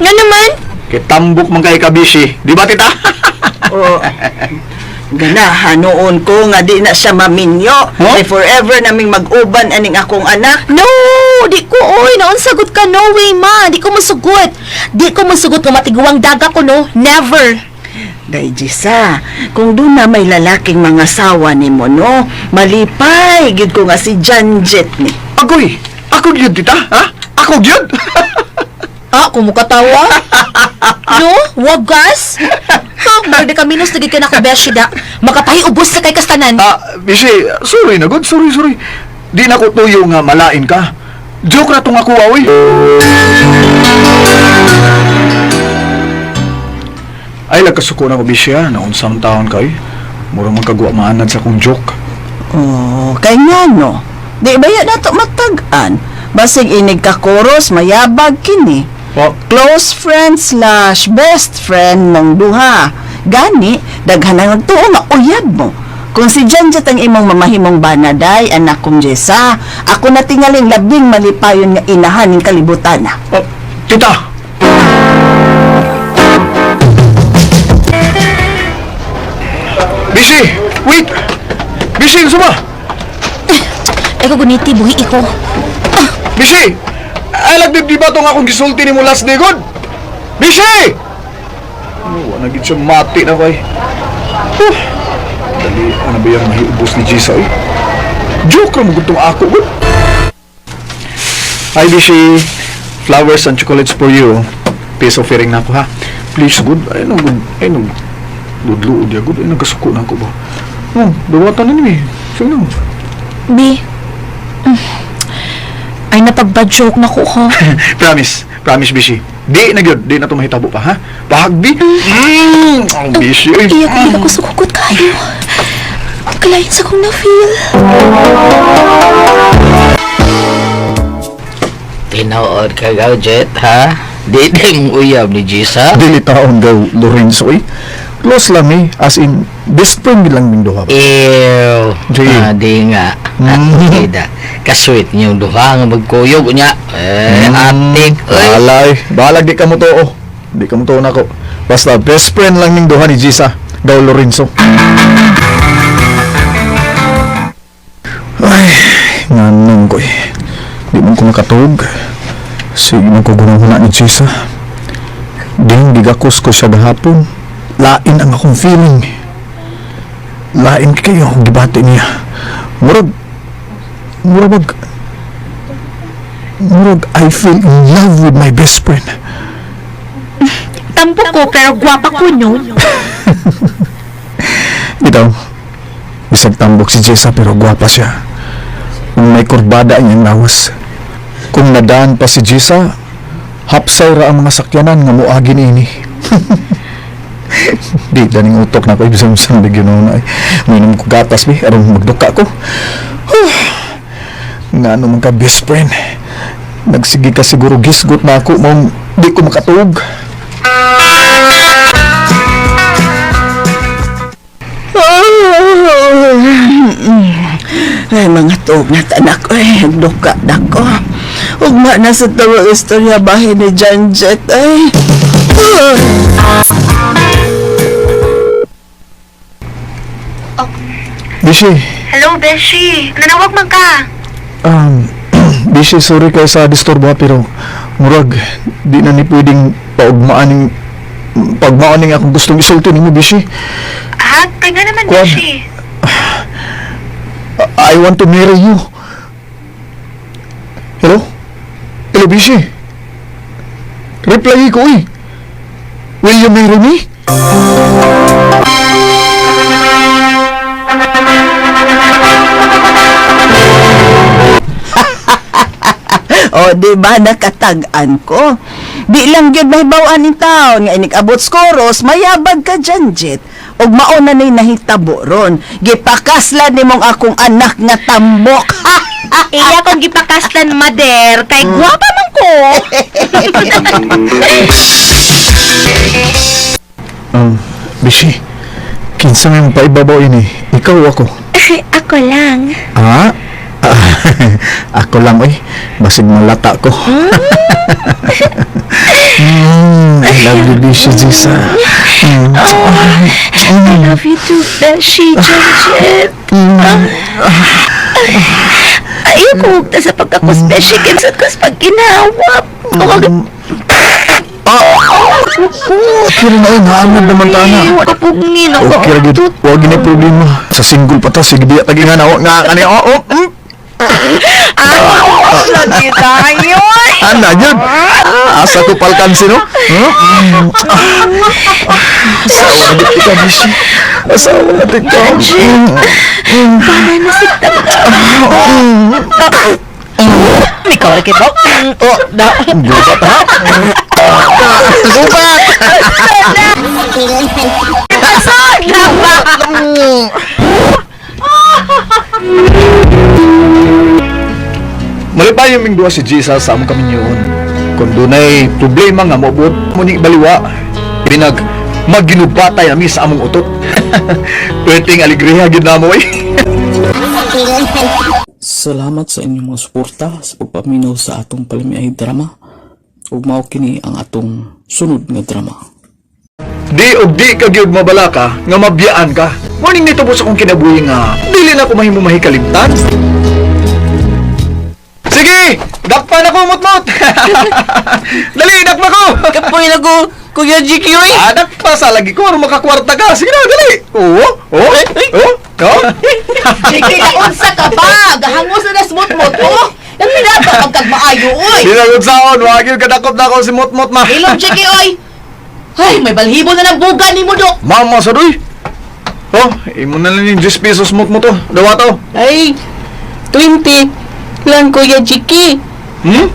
Nga naman? Kay tambok man kay ka Bishi. Di ba tita? O, ganahan noon ko nga di na siya maminyo. Huh? Ay forever naming mag-uban aning akong anak. No, di ko oy, naunsagot ka no way ma, di ko musugot. Di ko musugot nga matiguang daga ko no, never. Day Jisa, kung doon na may lalaking mga sawa ni mo, no? Malipay, gid ko nga si Janjet ni. Agoy! Ako gyud tita, ha? Ako gyud. Ah, kumukatawa? No, wagas? Ha, murag di ka minus lagi ka na ko beshida. Makapahiubos na kay kastanan. Ah, Bishi, sorry na good, sorry, sorry. Di na ko tuyo nga malain ka. Joke na tong ako, oy. Ay, lagkasuko na ko, Bishi, ha? Naunsang taon kay. Mura man kagwa maanad sa akong joke. Oh, kay nga no. Di ba yan nato matag-an? Basig inig ka koros, mayabag kini. Oh, Close friend slash best friend mong duha. Gani, daghan ang nagtuo nga uyab mo. Kung si Janjet ang imong mamahimong banaday, anak kong Jessa, ako na tingaling labing malipayon nga inahan ning kalibutan. Oh, tita! Bishi! Wait! Bishi, suma! Eko guniti buhi iko. Bishi! Ay, lagdib di ba itong akong gisulti ni mo last day, good? Bishi! Ano, wala gid siya mati na ko eh. Huh. Dali, ano ba yung mahiubos ni Gisa eh? Joke ra mo gud tong ako gud. Hi, Bishi. Flowers and chocolates for you. Peace offering na ako, ha? Please, good. Ay, no, good. Ay, no. Ludlo, diya, good. Ay, nagkasuko na ako ba? Oh, duwatan na ni, eh. Sige na. B. Ay, napag-bad joke na ko, ha? Promise. Promise, Bishi. Di na gyud. Di na to mahitabo pa, ha? Bahag, Bi. Oh, Bishi. Uy. Iyak, hindi ako sukukot kayo. Kalain sa kong na-feel. Tinuod ka gaw, Jet, ha? Di din uyab ni Jisa. Dili taon daw, Lorenzo, eh. Close lang, eh. As in, best friend lang ming duha ba? Ew. Sige. Ah, di nga. Mm. Kasweet niyong duha nga magkuyog niya. Eh, atik. Uy. Bahala, eh. Bahala, di ka mo to, oh. Di ka mo to nako. Basta, best friend lang ming duha ni Gisa. Daw Lorenzo. Ay, nganong ko eh. Di mo ko makatug. Sige mo ko gunahuna ni Gisa. Ding, gigakos ko siya gahapon. Lain ang akong feeling. Lain kayo akong gibati niya. Murag, murag, murag I feel in love with my best friend. Tampo ko, pero gwapa ko, no? Bitaw, bisag tambok si Jessa pero gwapa siya. Kung may kurbada ang iyang lawas. Kung nadaan pa si Jessa, hapsay ra ang mga sakyanan nga muagi niini. Di, daning utok na ko, ibisang-bisang bigyan na ay. Minom ko gatas, bi, aron magduka ko. Huh. Nga ano man ka, best friend. Nagsige ka siguro gisgot na ako, maong di ko makatuog. Ay, mga tuog na tanak ko, eh, duka na ko. Ugma na sa tawag istorya bahin ni Janjet, ay. Bishi, Hello, Beshi. Nanawag man ka. Bishi, sorry kay sa disturbo ha, pero murag, di na ni pwedeng paugmaan ning akong gustong isulti nimo, Bishi. Ha? Kaya nga naman, Kuwan. Beshi. I want to marry you. Hello? Hello, Bishi. Reply ko, eh. Will you marry me? O, di ba nakatag-an ko? Di lang gyud mahibaw-an ning taon nga inig abot skoros, mayabag ka Janjet. Ug mao na ni nahitabo ron. Gipakaslan nimong akong anak nga tambok. Iya kong gipakaslan, mader. Kay gwapa man ko. Bishi, kinsa may paibabaw ini? Ikaw o ako? Ako lang. Ah? Ah, ako lang, oy. Basig malata ko. I love you, Bishi Jisa. Oh, I love you too, Beshi, Janjet. Ayoko hugta sa pagkakos, Beshi. Kinsad ko sa pagkinawa. Okay na, oy. Naanad naman ta na. Kapugin ako. Okay ra gyud. Wa gini problema. Sa single pa ta sige biya tagi nga na nga kani. Oh, oh. Lagi tayo. Ana gyud. Ah, asa ko palkansi no? Hmm? Asawa na ka, Bishi. Asawa na ka. Para na si Ikaw ra kito. Oh, da. Gubat ha. Gubat. Malipayo ming duha si Jesus sa among kaminyoon. Kung dunay problema nga moabot mo ning baliwa, binag magginubatay ami sa among utot. Pwedeng alegriya gyud namo eh. Salamat sa inyong mga suporta sa pagpaminaw sa atong palamiay drama ug mao kini ang atong sunod nga drama. Di og di ka gyud mabalaka nga mabiyaan ka. Morning nito po sa akong kinabuhi nga dili na ko mahimo mahikalimtan. Sige, dakpan ako mutmut. Dali, dakpa ko. Kapoy na ko. Kuya GQ oy. Anak pa sa lagi ko aron makakwarta ka. Sige na, dali. Oo. Oo. Oo. Oo. JK, naunsa ka ba? Gahangos na na smooth mo to. Nang pinata kag kagmaayo, oy. Dinagod saon, wagil kadakop na ako si Motmot ma. Ilong JK, oy. Ay, may balhibo na ng buga ni mo, dok. Mama sa doy. Oh, imo na lang yung 10 pesos Motmot to. Dawa to. Ay, 20 lang Kuya GK. Hmm?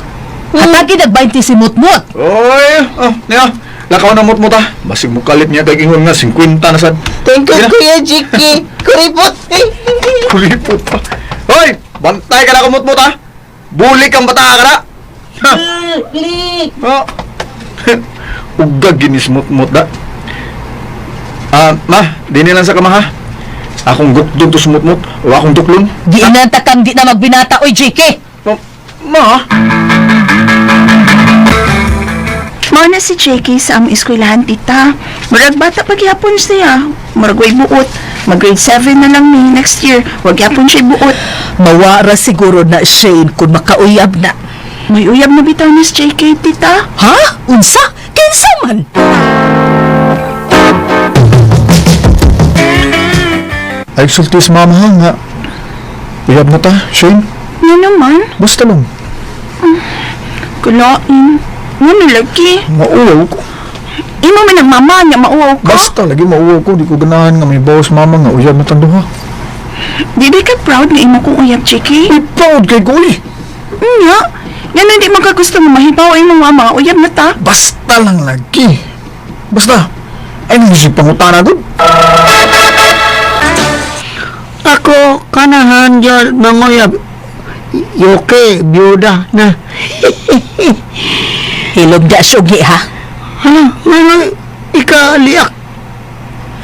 Hatagi nag-20 si Mutmut. Oy, oh, niya. Lakaw na Motmot ah. Basig mo kalit niya kay ingon nga 50 na sad. Thank you Sige na. Kuya GK. Kuripot. Kuripot pa. Hoy, bantay ka na kumutmut ah. Bulik ang bata ka na. Ha. Oh. Ugag ginis mutmut da. Ah, ma, dini lang sa kama ha. Akong gukdog to sumutmut o akong duklon. Giinanta kang di na magbinata, oy, JK. Oh, ma, Mao na si JK sa among eskwelahan, tita. Murag bata pa gyapon siya. Murag way buot. Mag grade 7 na lang ni next year. Wag gyapon siya buot. Mawara siguro na Shane kung makauyab na. May uyab na bitaw ni si JK, tita. Ha? Unsa? Kinsa man? Ay, sulti sa mama ha nga. Uyab na ta, Shane. Nga naman. Basta lang. Kulain. Nga na lagi. Mauwaw ko. Imo man ang mama niya mauwaw ka. Basta lagi mauwaw ko. Di ko ganahan nga may bawas mama nga uyab na tanduha. Di ba ka proud nga imo kong uyab, JK? Ay, proud kay ko eh. Nga. Nga na di man ka gusto nga mahibaw imong mama nga uyab na ta. Basta lang lagi. Basta. Ay, nang pangutana gud. Ako kanahan gyud manguyab. Yoke, biyuda na. Hilom da sugi ha. Hala, ano, ika liak.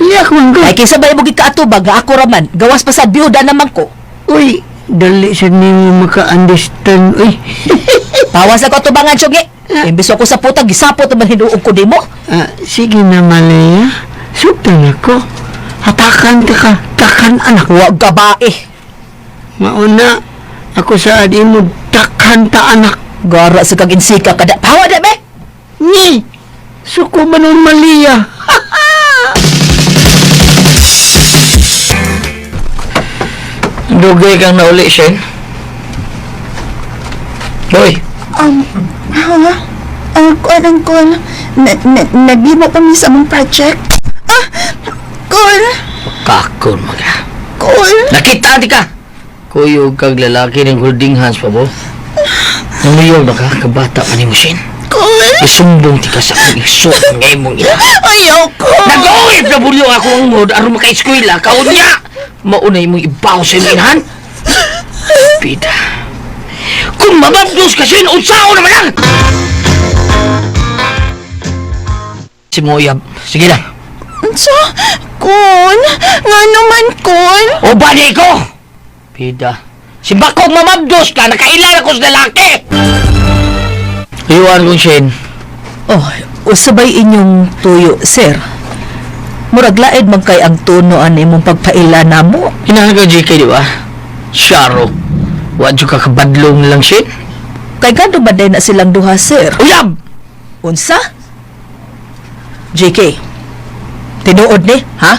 Liak man ko. Ay kinsa ba imong gikaatubag nga ako raman gawas pa sa biyuda naman ko. Uy, dali sa nimo maka-understand. Uy, Pawas ako atubangan sugi. Imbis ako sa putang gisapot naman hinuog ko nimo. ah, sige na Malaya. Sugtan ako. Hatakan ta ka, takan anak. Wa gabae. Mauna, ako sa adi mo takhan ta anak. Gara sa kag insika kada. Pawa da be. Ni, suko man ang Malia. Dugay kang nauli, Shane. Hoy, Ha? Kuan, uncle. Na, na, naghimo kami sa among project. Ah! Kol! kakon maga. Kol! Nakita di ka! Kuyog kag lalaki ng holding hands pa bo. Nanguyog na ka, kabata pa ni mo, Shane. Kol! Isumbong ti ka sa akong igsoon nga imong ina. Ayaw ko! Nag-uwip na bulyo ako ang mood aron maka-eskwela kaunya. Maunay mong ibaw sa imong inahan. Pida. Kung mababdos ka sin, unsao naman lang! Si Moyab, sige lang. So, Kol! Nga naman, Kol! O bali ko! Pida. Simba ko mamabdos ka, nakailan ako sa lalaki! Iwan kong Shane. Oh, usabay inyong tuyo, sir. Murag laed man kay ang tono an imong pagpaila namo. Hinahan ka JK, di ba? Sharo. Wa jud ka kabadlong lang, Shane. Kay gando ba day na silang duha, sir? Uyab! Unsa? JK. Tinuod ni, ha?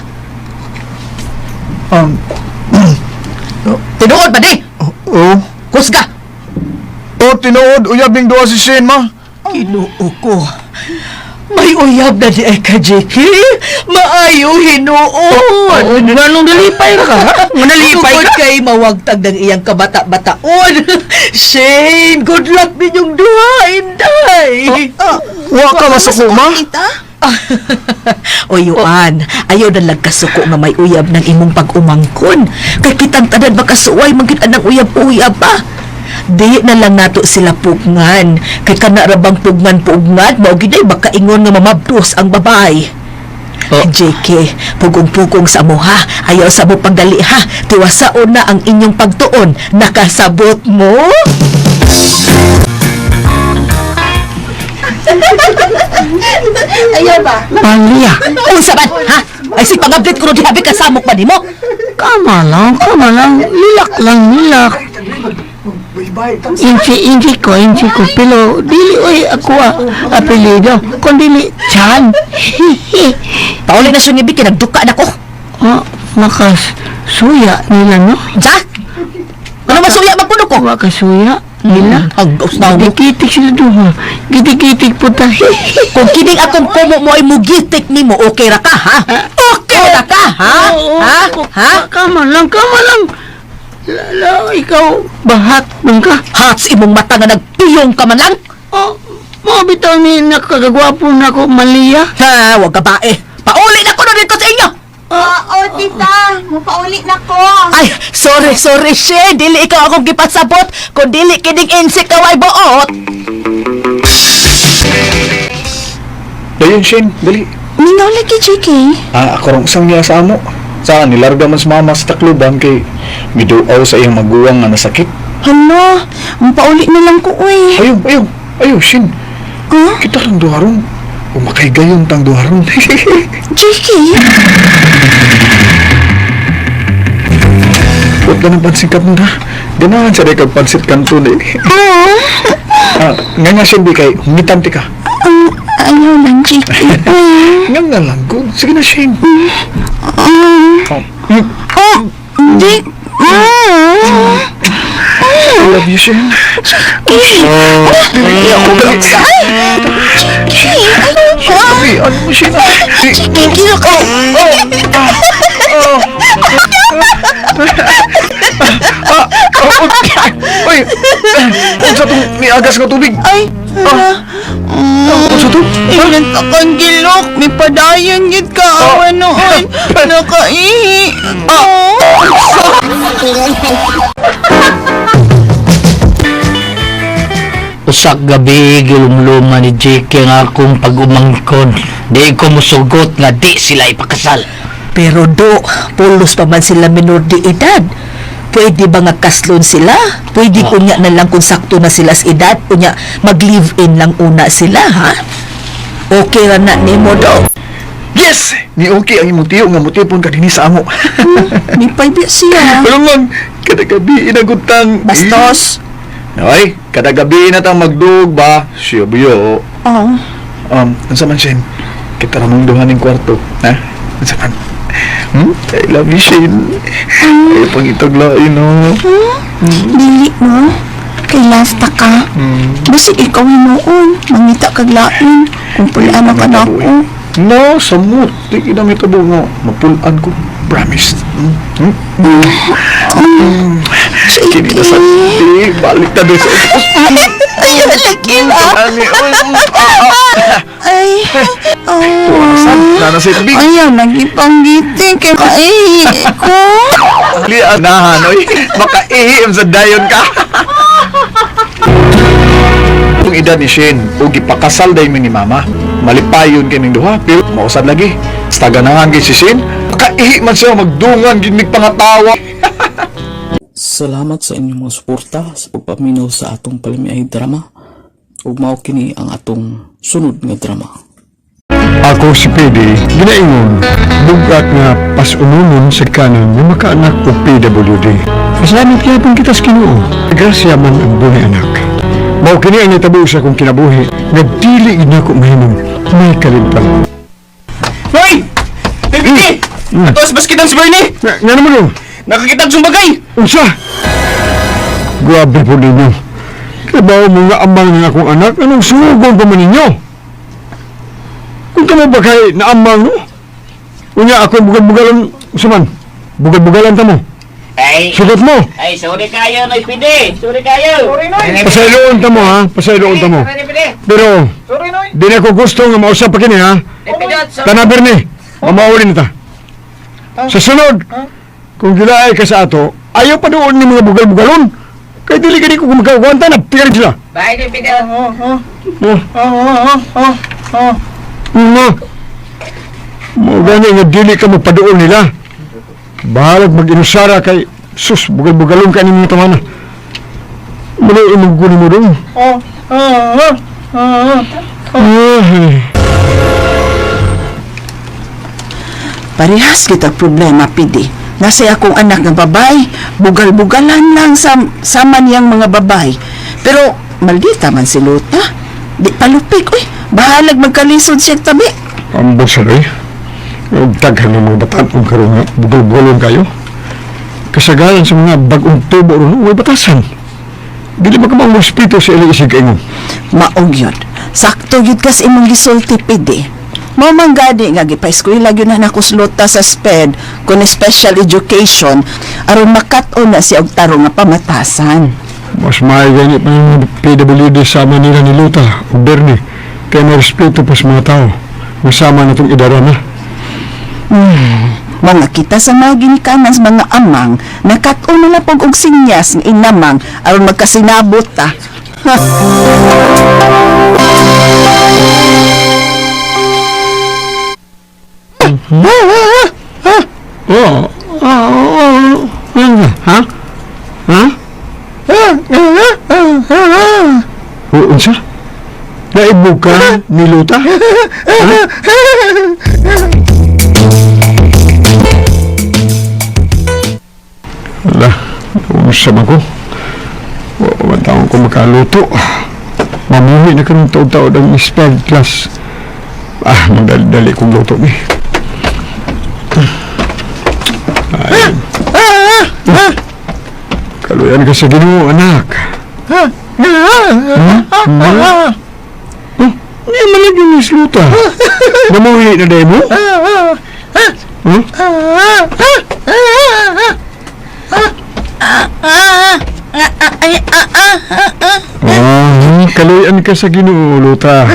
Tinuod ba di? Oo. Kusga. Oh, tinuod. Uyab ning duha si Shane, ma. Ginoo ko. May uyab na di ay ka, JK. Maayo hinuon. Oh, nganong nalipay ra ka, ha? Nga nalipay Tungod ka? kay mawagtag ng iyang kabata-bataon. Shane, good luck ninyong duha, inday. Wa ka masuko, ma. Tita? O Yuan, ayaw na lang kasuko nga may uyab ng imong pag-umangkon. Kay kitang tanan makasuway man gid anang uyab-uyab pa. Di na lang nato sila pugngan. Kay kana ra bang pugman-pugman, mao gid ay makaingon nga mamabdos ang babay. Oh. JK, pugong-pugong sa mo ha. Ayaw sa mo pagdali ha. Tiwasaon na ang inyong pagtuon. Nakasabot mo? Ayaw ba? Malia, Unsa man, ha? Ay si pang-update ko ro dihabi kasamok man nimo. kama lang, kama lang. Lilak lang, lilak. Inchi, inchi ko, pero dili oy ako apelyido, kun dili Chan. Pauli na sungibi kay nagduka na ko. Oh, makas suya nila no? Sa? Ano masuya man kuno ko? Makasuya nila. Hagos na mo. Gidikitik sila duha. Gidikitik po ta. Kung kining akong kumo mo ay mugitik nimo, okay ra ka ha? Okay ra ka ha? Ha? Ha? Kama lang, kama lang. Lala, ikaw, bahat man ka. Hats imong mata nga nagpiyong ka man lang. Oh, mo bitaw ni nakakagwapo na ko Malia. Ha, wag ka bae. Pauli na ko na dito sa inyo. Oo, tita. Mupauli na ko. Ay, sorry, sorry, she. Dili ikaw akong gipasabot. Kung dili kining insect kaway buot. Dayon, Shane, dali. Mingaw lagi, JK. Ah, ako rong usang niya sa amo. Sa nilarga man sa mama sa Tacloban kay miduaw sa iyang maguwang nga nasakit. Hala, mupauli na lang ko, uy. Ayo, ayo, ayo, Shin. Huh? Kita lang duharon. Umakay gayon tang duharon. JK? Huwag ka ng pansit ka muna. Ganahan sa kag pansit kanton eh. Ah, nga nga Shin, di kay hungitan ti ka. Ayaw lang, JK. Nga nga lang ko. Sige na, Shin. Oh. Oh, Jake. I love you, Shin. Oh, dili ako dali. Sabi, ano mo, Shin? Thank you. Oh, Ah, oh, oh, Uy, unsa tong niagas nga tubig? Ay, hala. Unsa to? Ilan ta kang gilok. May padayon gid ka awa noon. Nakaihi. Oh. Usak gabi gilumluma ni JK ang akong pag-umangkon. Di ko musugot nga di sila ipakasal. Pero do, pulos pa man sila minor de edad. Pwede ba nga kaslon sila? Pwede unya na lang kung sakto na sila sa edad. Unya, mag-live-in lang una sila, ha? Okay ra na nimo do. Yes! Ni okay ang imong tiyo nga mutipon ka dinhi sa amo. May paibi siya. Pero man, kada gabi inagutang. Bastos. Ay, kada gabi na tang magdug ba? Siya biyo. Oh. Unsa man Shane? Kita ra mong duha ning kwarto, ha? Unsa man? I love you, Shane. Ay, pangitaglain, no? Dili mo. Kay love ta ka. Basig ikaw hinuon. Mangita kag lain. Kung pulaan na ka na ako. No, samot. Di kita may tabo nga. Mapulaan ko. Promise. Kini na sa... Di, balik ta doon sa... Ay, lagi ba? Ani, oy, ah, ah. Ay. Oh. Tuwasan, nana sa tubig. Ayaw, nagipanggiting kay kaihi ko. Li, anahan, oy. Makaihim sa dayon ka. Kung edad ni Shane, o gipakasal day mi ni Mama, malipayon kining duha, pero mausad lagi. Basta ganahan kay si Shane, makaihi man siya magdungan, gid mig pangatawa. Salamat sa inyong mga suporta sa pagpaminaw sa atong palamiay drama ug mao kini ang atong sunod nga drama. Ako si PD, ginaingon, bugat nga pasununon sa kanan nga makaanak o PWD. Pasalamat kaya pong kita sa Ginoo. Grasya man ang buhay anak. Mao kini ang nitabo sa akong kinabuhi nga dili gid nako mahimong may kalimtan. Hoy! PPT! Ato sa baskitan si Bernie! Nga naman o? Nakakita og sumbagay! Unsa? Grabe po ninyo. Kabaw mo nga amang ng akong anak, anong sugon pa man ninyo? Kung kamo ba kay naamang no? Unya ako bugal-bugalan, unsa man? Bugal-bugalan ta mo. Ay! Sugot mo. Ay, sorry kayo, Noy PD! Sorry kayo! Sorry, Noy! Pasayloon ta mo ha, pasayloon ta mo. Pero, di na ko gusto nga mausap pa kini ha. Tana Bernie, mamauli na ta. Sa sunod, kung gilaay ka sa ato, ayaw pa doon ni mga bugal-bugalon. Kay dili ka di ko magkagwanta na, tiyan sila. Bye, Noy PD! Oh. No. Mo gani nga dili ka magpaduol nila. Bahalag mag-inusara kay sus bugal-bugalon ka ni mga tamana. Muna imong guni mo dong. Ay. Parehas kita problema, pidi. Nasa akong anak nga babay, bugal-bugalan lang sa sama niyang mga babay. Pero maldita man si Lota. Di palupik, uy. Bahalag magkalisod siya tabi. Ambot sa doy. Og daghan ng mga batan-ong karon nga bugal-bugalon kayo. Kasagaran sa mga bag-ong tubo ron, way batasan. Dili ba ka bang respeto sa ilang isig kaingon? Maog yun. Sakto yun kas imong gisulti pidi. Mao man gani nga gipaeskwela gyud na nako si Lota sa SPED kun special education aron makat-on na siya og tarong nga pamatasan. Mas maayo gani pa yung PWD sa Manila ni Lota o Bernie kaya may respeto pa sa mga tao. Masama na itong idara na. Mga kita sa mga ginikanan sa mga amang nakat-on na lang og sinyas nga inamang aron magkasinabot ta. Ha. Oh, oh, oh, ha? Ha? O, unsa? Naibog ka ni Lota? Ha? Wala, unsa man ko? Wa man taon ko makaluto. Mamuhi na karong taon-taon ang sped class. Ah, magdali-dali kong luto ni. Ay. Kaluyan ka sa Ginoo, anak. Ha? Ha? Oh, hindi man lagi ni Sluta. Namuhi na dahil mo? Huh? Ah, kaluyan ka sa Ginoo, Luta.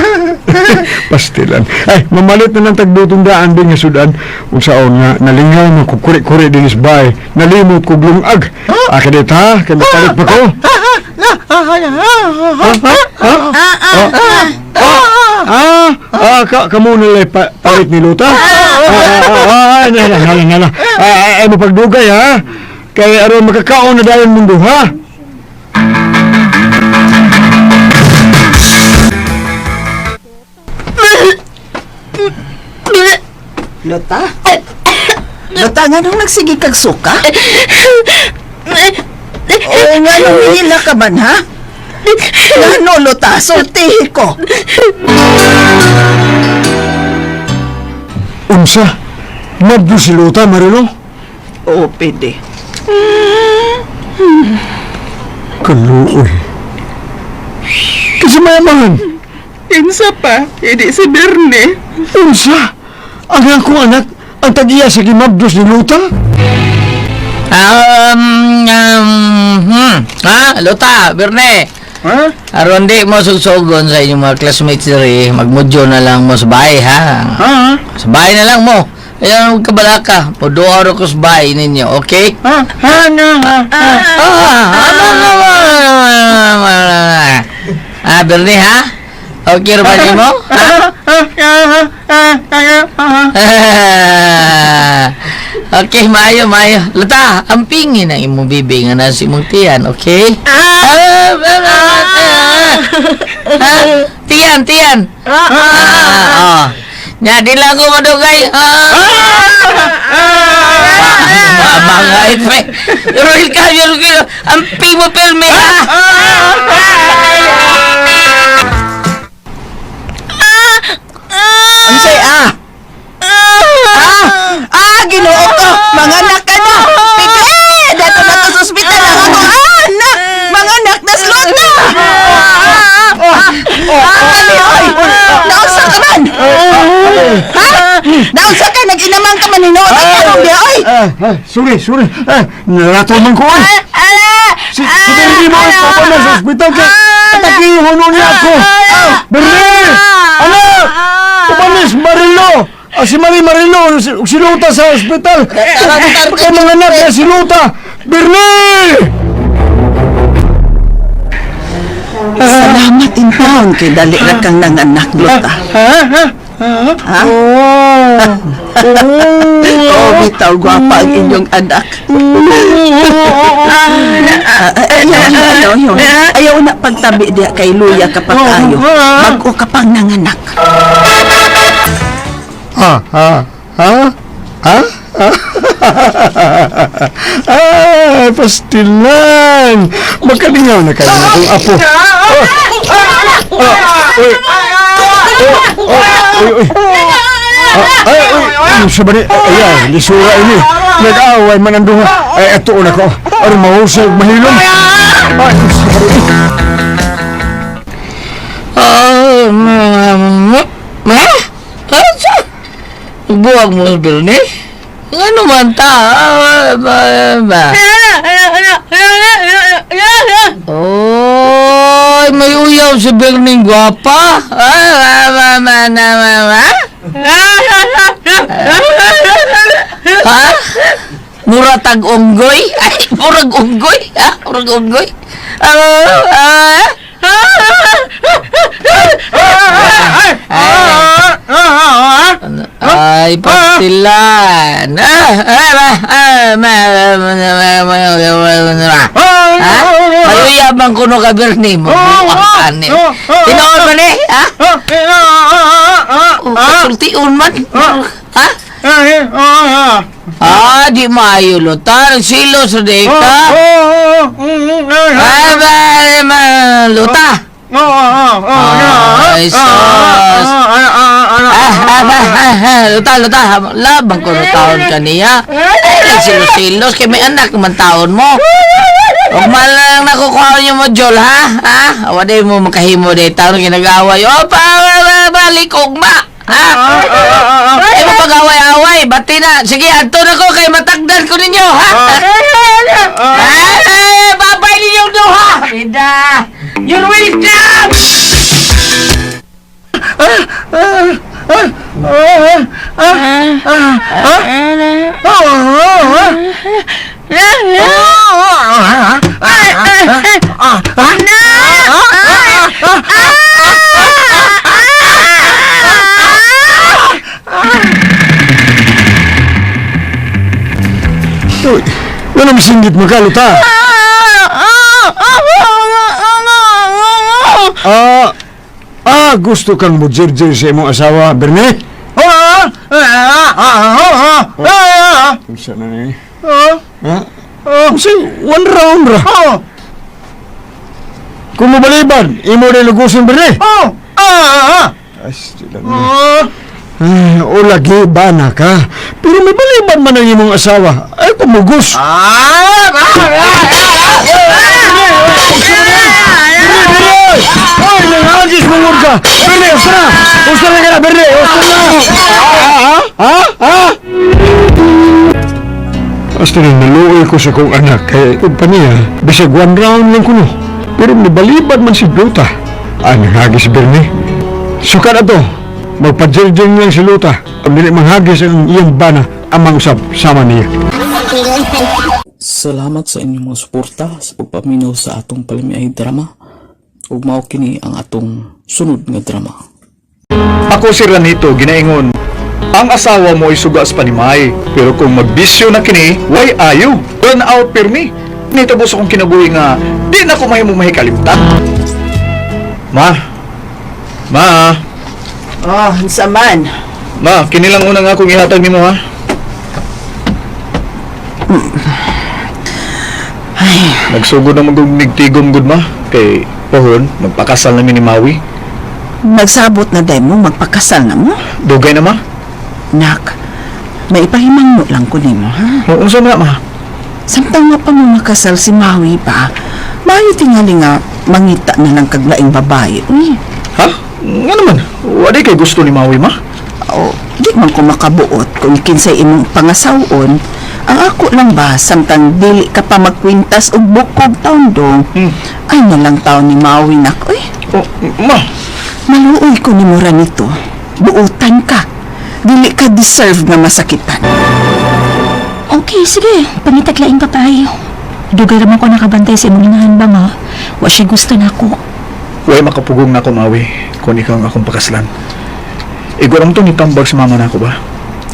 Pastilan. Ay, mamalit na lang tagdutong daan din nga sudan. Unsaon nga, nalingaw mo, kukuri-kuri din is bay. Nalimot kog lungag. Akin dito ha, kay mapalit pa ko. Ah, ah, ka kamo na lang palit ni Luta? Ah, nala, nala, nala. Ah, ay, mapagdugay ha. Kay aron makakaon na dayon mundo ha. Lota? Lota, nganong nagsige kag suka? O nganong hila ka man, ha? Ngano, Lota? Sultihi ko. Unsa? Mabdo si Luta, Marilo? Oo, pwede. Kaluoy. Kasi mayaman. Kinsa pa, hindi si Bernie. Unsa? Ang akong anak, ang tag-iya sa gimabdos ni Luta? Ha, Lota, Berne. Ha? Aron di mo sugsogon sa inyong mga classmates diri, magmudyo na lang mo sa bahay, ha? Ha? Sa bahay na lang mo. Ayan, huwag ka balaka. Muduha ro ko sa bahay ninyo, okay? Ha? Ha? Na, ha? Ah, ah, Bernie, ha? Okay ra ba mo? Okay, maayo, maayo. Lata, ampingin ang imong bibi nga nasa imong tiyan, okay? Ah, ah, tiyan, tiyan. Ah, oh. Nya, di lang ko madugay. Ah. Mga pre. Roel ka, Roel. Amping mo, perme, ha? Unsay ah? Ah! Ah, Ginoo ko! Manganak ka na! Pike! Dato na to sa ospital ang akong anak! Manganak na slot na! Dali, oy! Naunsa ka man? Ha? Naunsa ka? Nag-inamang ka man hinuot ang tarong niya, oy! Ah, ah, sorry, sorry. Ah, narato man ko, oy. Si Bernie mo, papa na sa ospital kay Atakiho niya ako. Bernie! Anak! Umalis, Marilo! Ah, si Marie Marilo, si Luta sa ospital. Kay mga anak na si Luta. Bernie! Salamat in town kay dali ra kang nanganak, Lota. Ha? Oh, bitaw gwapa ang inyong anak. Ayaw, ayaw, ayaw. Ayaw na pagtabi diya kay Luya kapag ayo. Bag-o ka pang nanganak. Ah, ah, ah, ah? Ay, pastilan! Makalingaw na kayo na akong apo. Oh, oh, uy. Oh, oh, uy, uy. Ah, ay, uy, ano sa bani? Ay, ay, lisura ini. Nag-aaway man ang duha. Ay, ato na ko. Aron mahusay ug mahilom. Ay, sorry. Ah, ma, ma, ma? Ano? Buwag mo sa bilni? Ano man ta? Ah, ba, ba? Oy, may uyaw si Berning gwapa. Ah, ma, ma, ma, ma, ma. Ha? Mura tag unggoy? Ay, murag unggoy? Ha? Murag unggoy? Ah, ah, Ay, pastilan. Ah, ah, ah, ah, ma, ma, ma, ma, ma, ma, ma, Ha? Mayuyabang kuno ka, Bernie. Mabuang kanin. Tinoon man eh, ha? Oh, kasultion man. Ha? Ah, di maayo luta. Nagsilo sa deka. Ah, ba, ma, luta. Ay, sus. Ah, ah, ah, ah, ah, luta, luta. Labang ko taon ka niya. Ay, nagsilos-silos. Kay may anak man taon mo. Huwag man lang nakukuha niyo mo, Jol, ha? Ha? Wala mo makahimo de taon ginagaway. O, pa, pa, pa, balik, ugma. Ha? Ay mo pag-away-away. Bati na. Sige, adto na ko kay matagdan ko ninyo, ha? Ay, babay ninyong duha. Bida. You're welcome! Uy, wala masinggit mo ka, luta. Ah, ah, gusto kang mujirjir sa imong asawa, Bernie? Unsa na ni? Ha? Unsa one round ra? Kung mabaliban, imo rin lugusin, Bernie. Ay, sila ni. Ay, o lagi ba na ka? Pero may baliban man ang imong asawa. Ay, pamugos. Bernie! Oy, nangagis mong ka! Bernie, usta na! Usta na ka na, Bernie! Usta na! Ha? Ha? Ha? Basta na naluoy ko sa kong anak kay kumpanya, bisag one round lang kuno. Pero nibalibad man si Luta. Ay, nanghagis si Bernie. Suka na to. Magpajiljing lang si Luta. Ang dili manghagis ang iyang bana amang usab sama niya. Salamat sa inyong mga suporta sa pagpaminaw sa atong palamiay drama ug mao kini ang atong sunod nga drama. Ako si Ranito, ginaingon. Ang asawa mo ay suga sa panimay, pero kung magbisyo na kini, way ayo. Burn out pirmi. Nitabo sa kong kinabuhi nga, di na ko mahimong mahikalimtan. Ma! Ma! Oh, unsa man? Ma, kinilang una nga akong ihatag nimo ha. Nagsugod na magugmigtigom gud ma kay pohon magpakasal na mi ni Maui. Nagsabot na day mo, magpakasal na mo. Dugay na ma. Nak, may ipahimangno lang ko nimo, ha? Oo, unsa na ma? Samtang nga pa mo makasal si Maui pa, maayo tingali nga mangita na lang kaglaing babae. Uy, Ha? Nga naman, wala kay gusto ni Maui ma. o, di man ko makabuot kung kinsay imong pangasawon. Ang ako lang ba, samtang dili ka pa magkwintas og bukog taon dong, ay nalang taon ni Maui nak, uy. Oh, ma, Maluoy ko ni Mura nito. Buutan ka. Dili ka deserve nga masakitan. Okay, sige. Pangitaglaing babae. Dugay raman ko nakabantay sa imong inahan ba nga. Wa siya gusto nako. Way makapugong na ako Maui kung ikaw ang akong pakaslan. Igor ang to ni tambag sa mama na ako ba?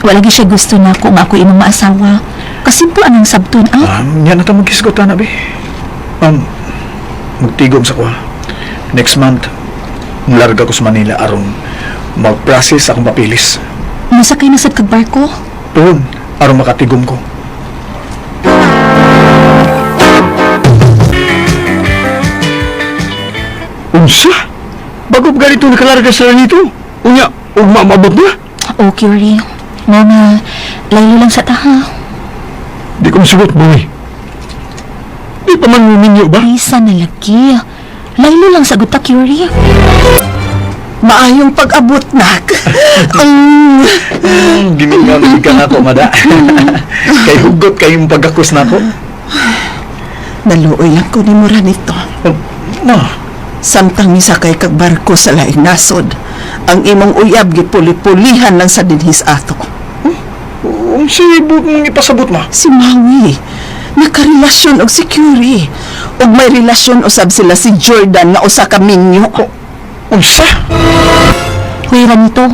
Wala gi siya gusto nako nga ako imong maasawa. Kasimple anang sabton ah. Yan na ta magkisgutan na, be. Magtigom sa kuha. Next month, mularga ko sa Manila aron mag-process akong papilis. Masakay na sad kag barko. Doon, Aron makatigom ko. Unsa? Bago pa ganito nakalarga sa nito? Unya, ugma maabot na? Oh, Curie. Mo nga, laylo lang sa taha. Di ko masugot, boy. Di pa man minyo ba? Isa na lagi. Laylo lang sa guta, Curie. Maayong pag-abot, nak. Gimingaw na ka na ako, mada. Kay hugot kayong pagkakos na ako. Naluoy lang ko ni Mura nito. Ma, Samtang misakay kag barko sa laing nasod, ang imong uyab gipuli-pulihan lang sa dinhis ato. unsay buot mong ipasabot, ma? Si Maui, nakarelasyon og si Curie. Ug may relasyon usab sila si Jordan nga usa ka minyo. Unsa? Huy, Ranito.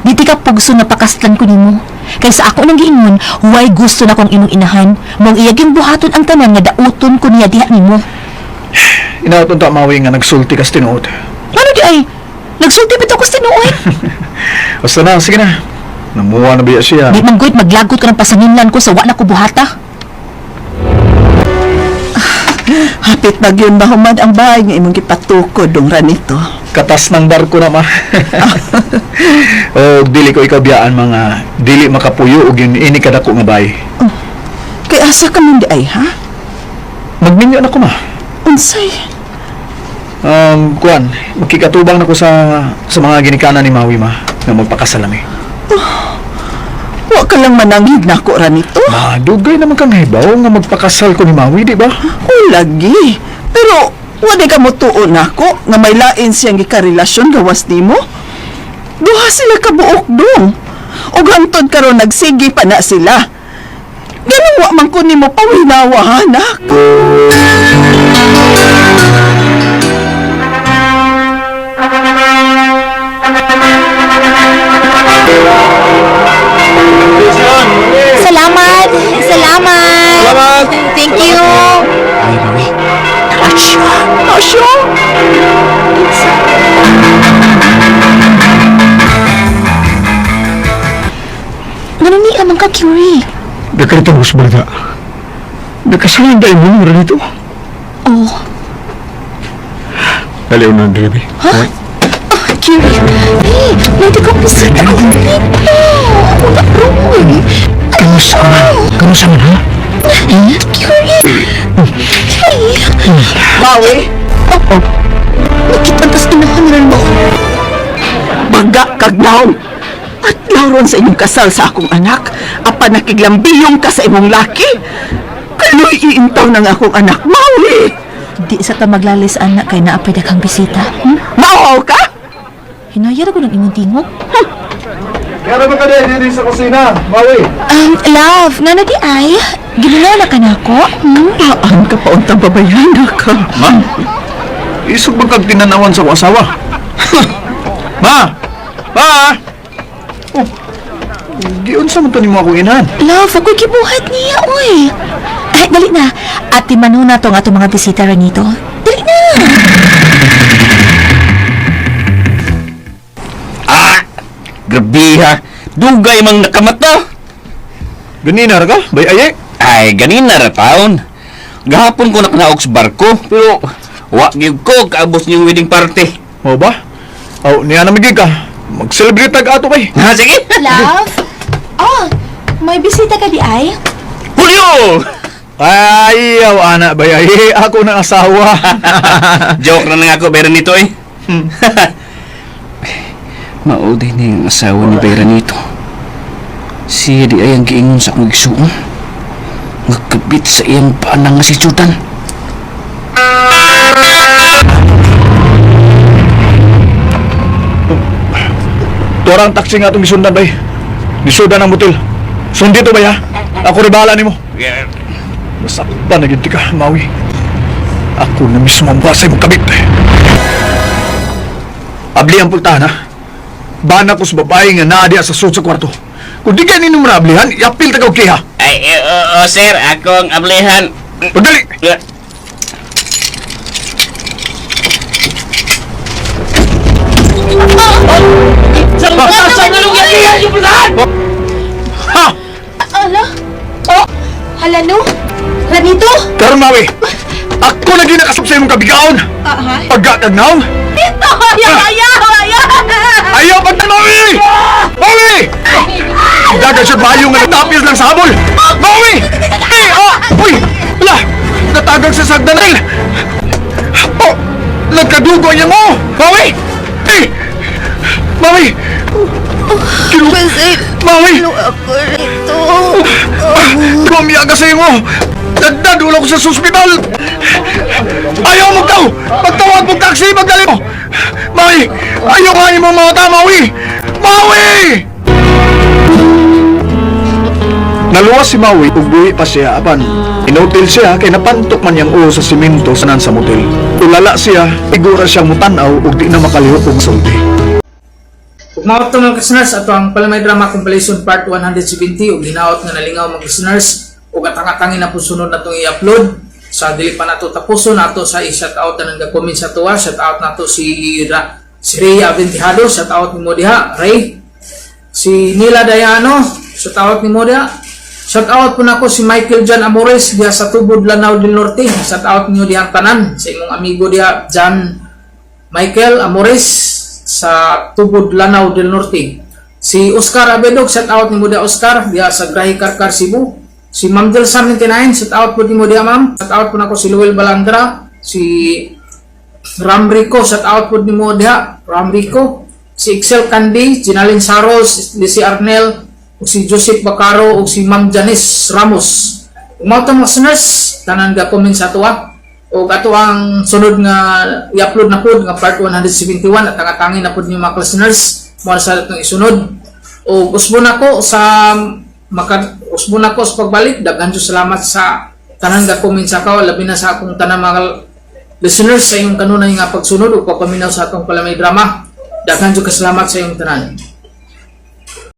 Di ti ka pugso na pakaslan ko nimo. Kay sa ako nang giingon, way gusto na kong imong inahan. Mong iyaging buhaton ang tanan nga dauton ko niya diha nimo. Inaot unta, Maui, nga nagsulti kas tinuod. Ano di ay? Nagsulti bitaw ko sa tinuod. Basta na, sige na. Namuha na biya siya. Di man gud maglagot ka ng pasanginlan ko sa wa na ko buhata. Hapit na gyud mahuman ang bahay nga imong gipatukod dong Ranito. Katas ng barko na, ma. O dili ko ikaw biyaan mga dili makapuyo og yun ini kadako nga bay. Kay asa ka man di ay ha? Magminyo na ko, ma. Unsay? Kuan, makikatubang na ko sa mga ginikanan ni Maui, ma, nga magpakasalami. Wa ka lang mananghid nako Ranito. Ma, dugay naman kang hibaw nga magpakasal ko ni Maui, di ba? O lagi. Pero wa di ka motuo nako nga may lain siyang gikarelasyon gawas nimo. Duha sila kabuok dong. Ug hangtod karon nagsige pa na sila. Ganun wa man ko nimo pawinawa, anak. Salamat! Salamat! Salamat! Thank you! Ay, Maui. Asya! Asya! Ngano ni amang ka, Curie? Nakalito mo sa balita. Nakasalan dahil mo nito. Oh, Dali na, Debbie. Ha? Oh, Curie. Hey, nanti kong bisita ko dito. Ako na roon. Kamusta ka man? Kamusta man, ha? Curie. Curie. Maui, Oh, Nakita tas inahan mo. baga kag naong. At lauron sa inyong kasal sa akong anak, apan nakiglambiyong ka sa imong laki. Kaloy iintaw ng akong anak, Maui! Di sa ta maglalis anak kay naapay kang bisita. Mauhaw ka? Hinaya ra ko ng imong tingog. Kaya ba ka din sa kusina, Maui? Love, nga na di ay. Ginunaw na ka na ako. Hmm? Paan ka pa untang babayana ka? Ma, isog bang kag tinanawan sa akong asawa? Ma! Ma! Oh, giunsa man to nimo akong inahan? Love, ako'y gibuhat niya, oy. Ay, dali na. Ate Manuna to ang atong mga bisita ranito. Dali na. Ah! Grabe ha. Dugay mang nakamata. Ganina ra ka? Bay aye. Ay, ganina ra taon. Gahapon ko nakanaog sa barko, pero wa gyud ko kaabot niyong wedding party. Mao ba? Aw, niya na magig ka. Mag-celebrate tag ato bay. Ha, sige. Love? Oh, may bisita ka di ay? Julio! Ay, aw ana bay aye, ako na asawa. Joke na lang ako, Beranito eh. Mao din ang asawa ni Beranito. Siya di ay ang giingon sa akong igsuon. Ngakabit sa iyang paanang nga si Jordan. Tuwarang taxi nga atong gisundan bay. Nisudan ang motel. Sundi to bay ha. Ako rin bahala nimo. Masakpan na gyud ka, Maui. Ako na mismo ang basay mong kabit. Abli ang pultahan ha. Bana ko sa babae nga naa diha sa sud sa kwarto. Kung di ka ninyo marablihan, iapil ta kag kiha. Ay, oo, sir, akong ablihan. Pagdali! Sa Ala? Hala no? Ranito? Karon Maui, ako na ginakasop sa imong kabigaon. Ah, ha? Pagka kag naong. Ito! Ayaw! Ayaw! Ayaw! Ayaw pagtan Maui! Maui! Dagan siya bayo nga nagtapis lang sa habol. Maui! Eh, ah! Uy! Wala! Natagang sa sagdanil! Oh! Nagkadugo niya mo! Maui! Eh! Maui! Kinu... Maui! Ako rito. Kumiya ka sa imo! Nagdadulo ko sa suspital! Ayaw mo tao! Pagtawag mo taxi, magdali mo! Maui! Ayaw ka imong mga tao, Maui! Maui! Naluwas si Maui ug buhi pa siya apan inotel siya kay napantok man niyang ulo sa simento sa nan sa motel. Ulala siya, igura siya mutan-aw ug di na makalihok og sulti. Ug mao to, mga listeners, ato ang Palamay Drama Compilation Part 170 ug hinaot nga nalingaw, mga listeners, ug atang-atangin na po sunod na itong i-upload sa dili pa nato tapuson nato sa i-shout out na nag-comment sa tuwa. Shout out nato si Ray Aventihado, shout out nimo diha, Ray. Si Nila Dayano, shout out nimo diha. Shout out po nako si Michael John Amores diha sa Tubod, Lanao del Norte. Shout out niyo diha tanan sa imong amigo diha, John Michael Amores sa Tubod, Lanao del Norte. Si Oscar Abedog, shout out nimo diha, Oscar, diha sa Grahi Karkar, Cebu. Si Ma'am Del 79, shout out po nimo diha, ma'am. Shout out po nako si Luel Balandra, si Ram Rico, shout out po nimo diha, Ram Rico. Si Excel Candy, Ginalin Saros, si Arnel, ug si Joseph Bacaro, ug si Ma'am Janice Ramos. Ug mao to, mga listeners, tanan ga comment sa tuwa. O ato ang sunod nga i-upload na pod nga part 171 at tangatangin na pod niyo, mga listeners, mo sa atong isunod. O usbon ako sa maka usbon ako sa pagbalik. Daghan jud salamat sa tanan ga comment sa kaw, labi na sa akong tanan mga listeners sa iyong kanunay nga pagsunod ug pagpaminaw sa atong Palamay Drama. Daghan jud kasalamat sa iyong tanan.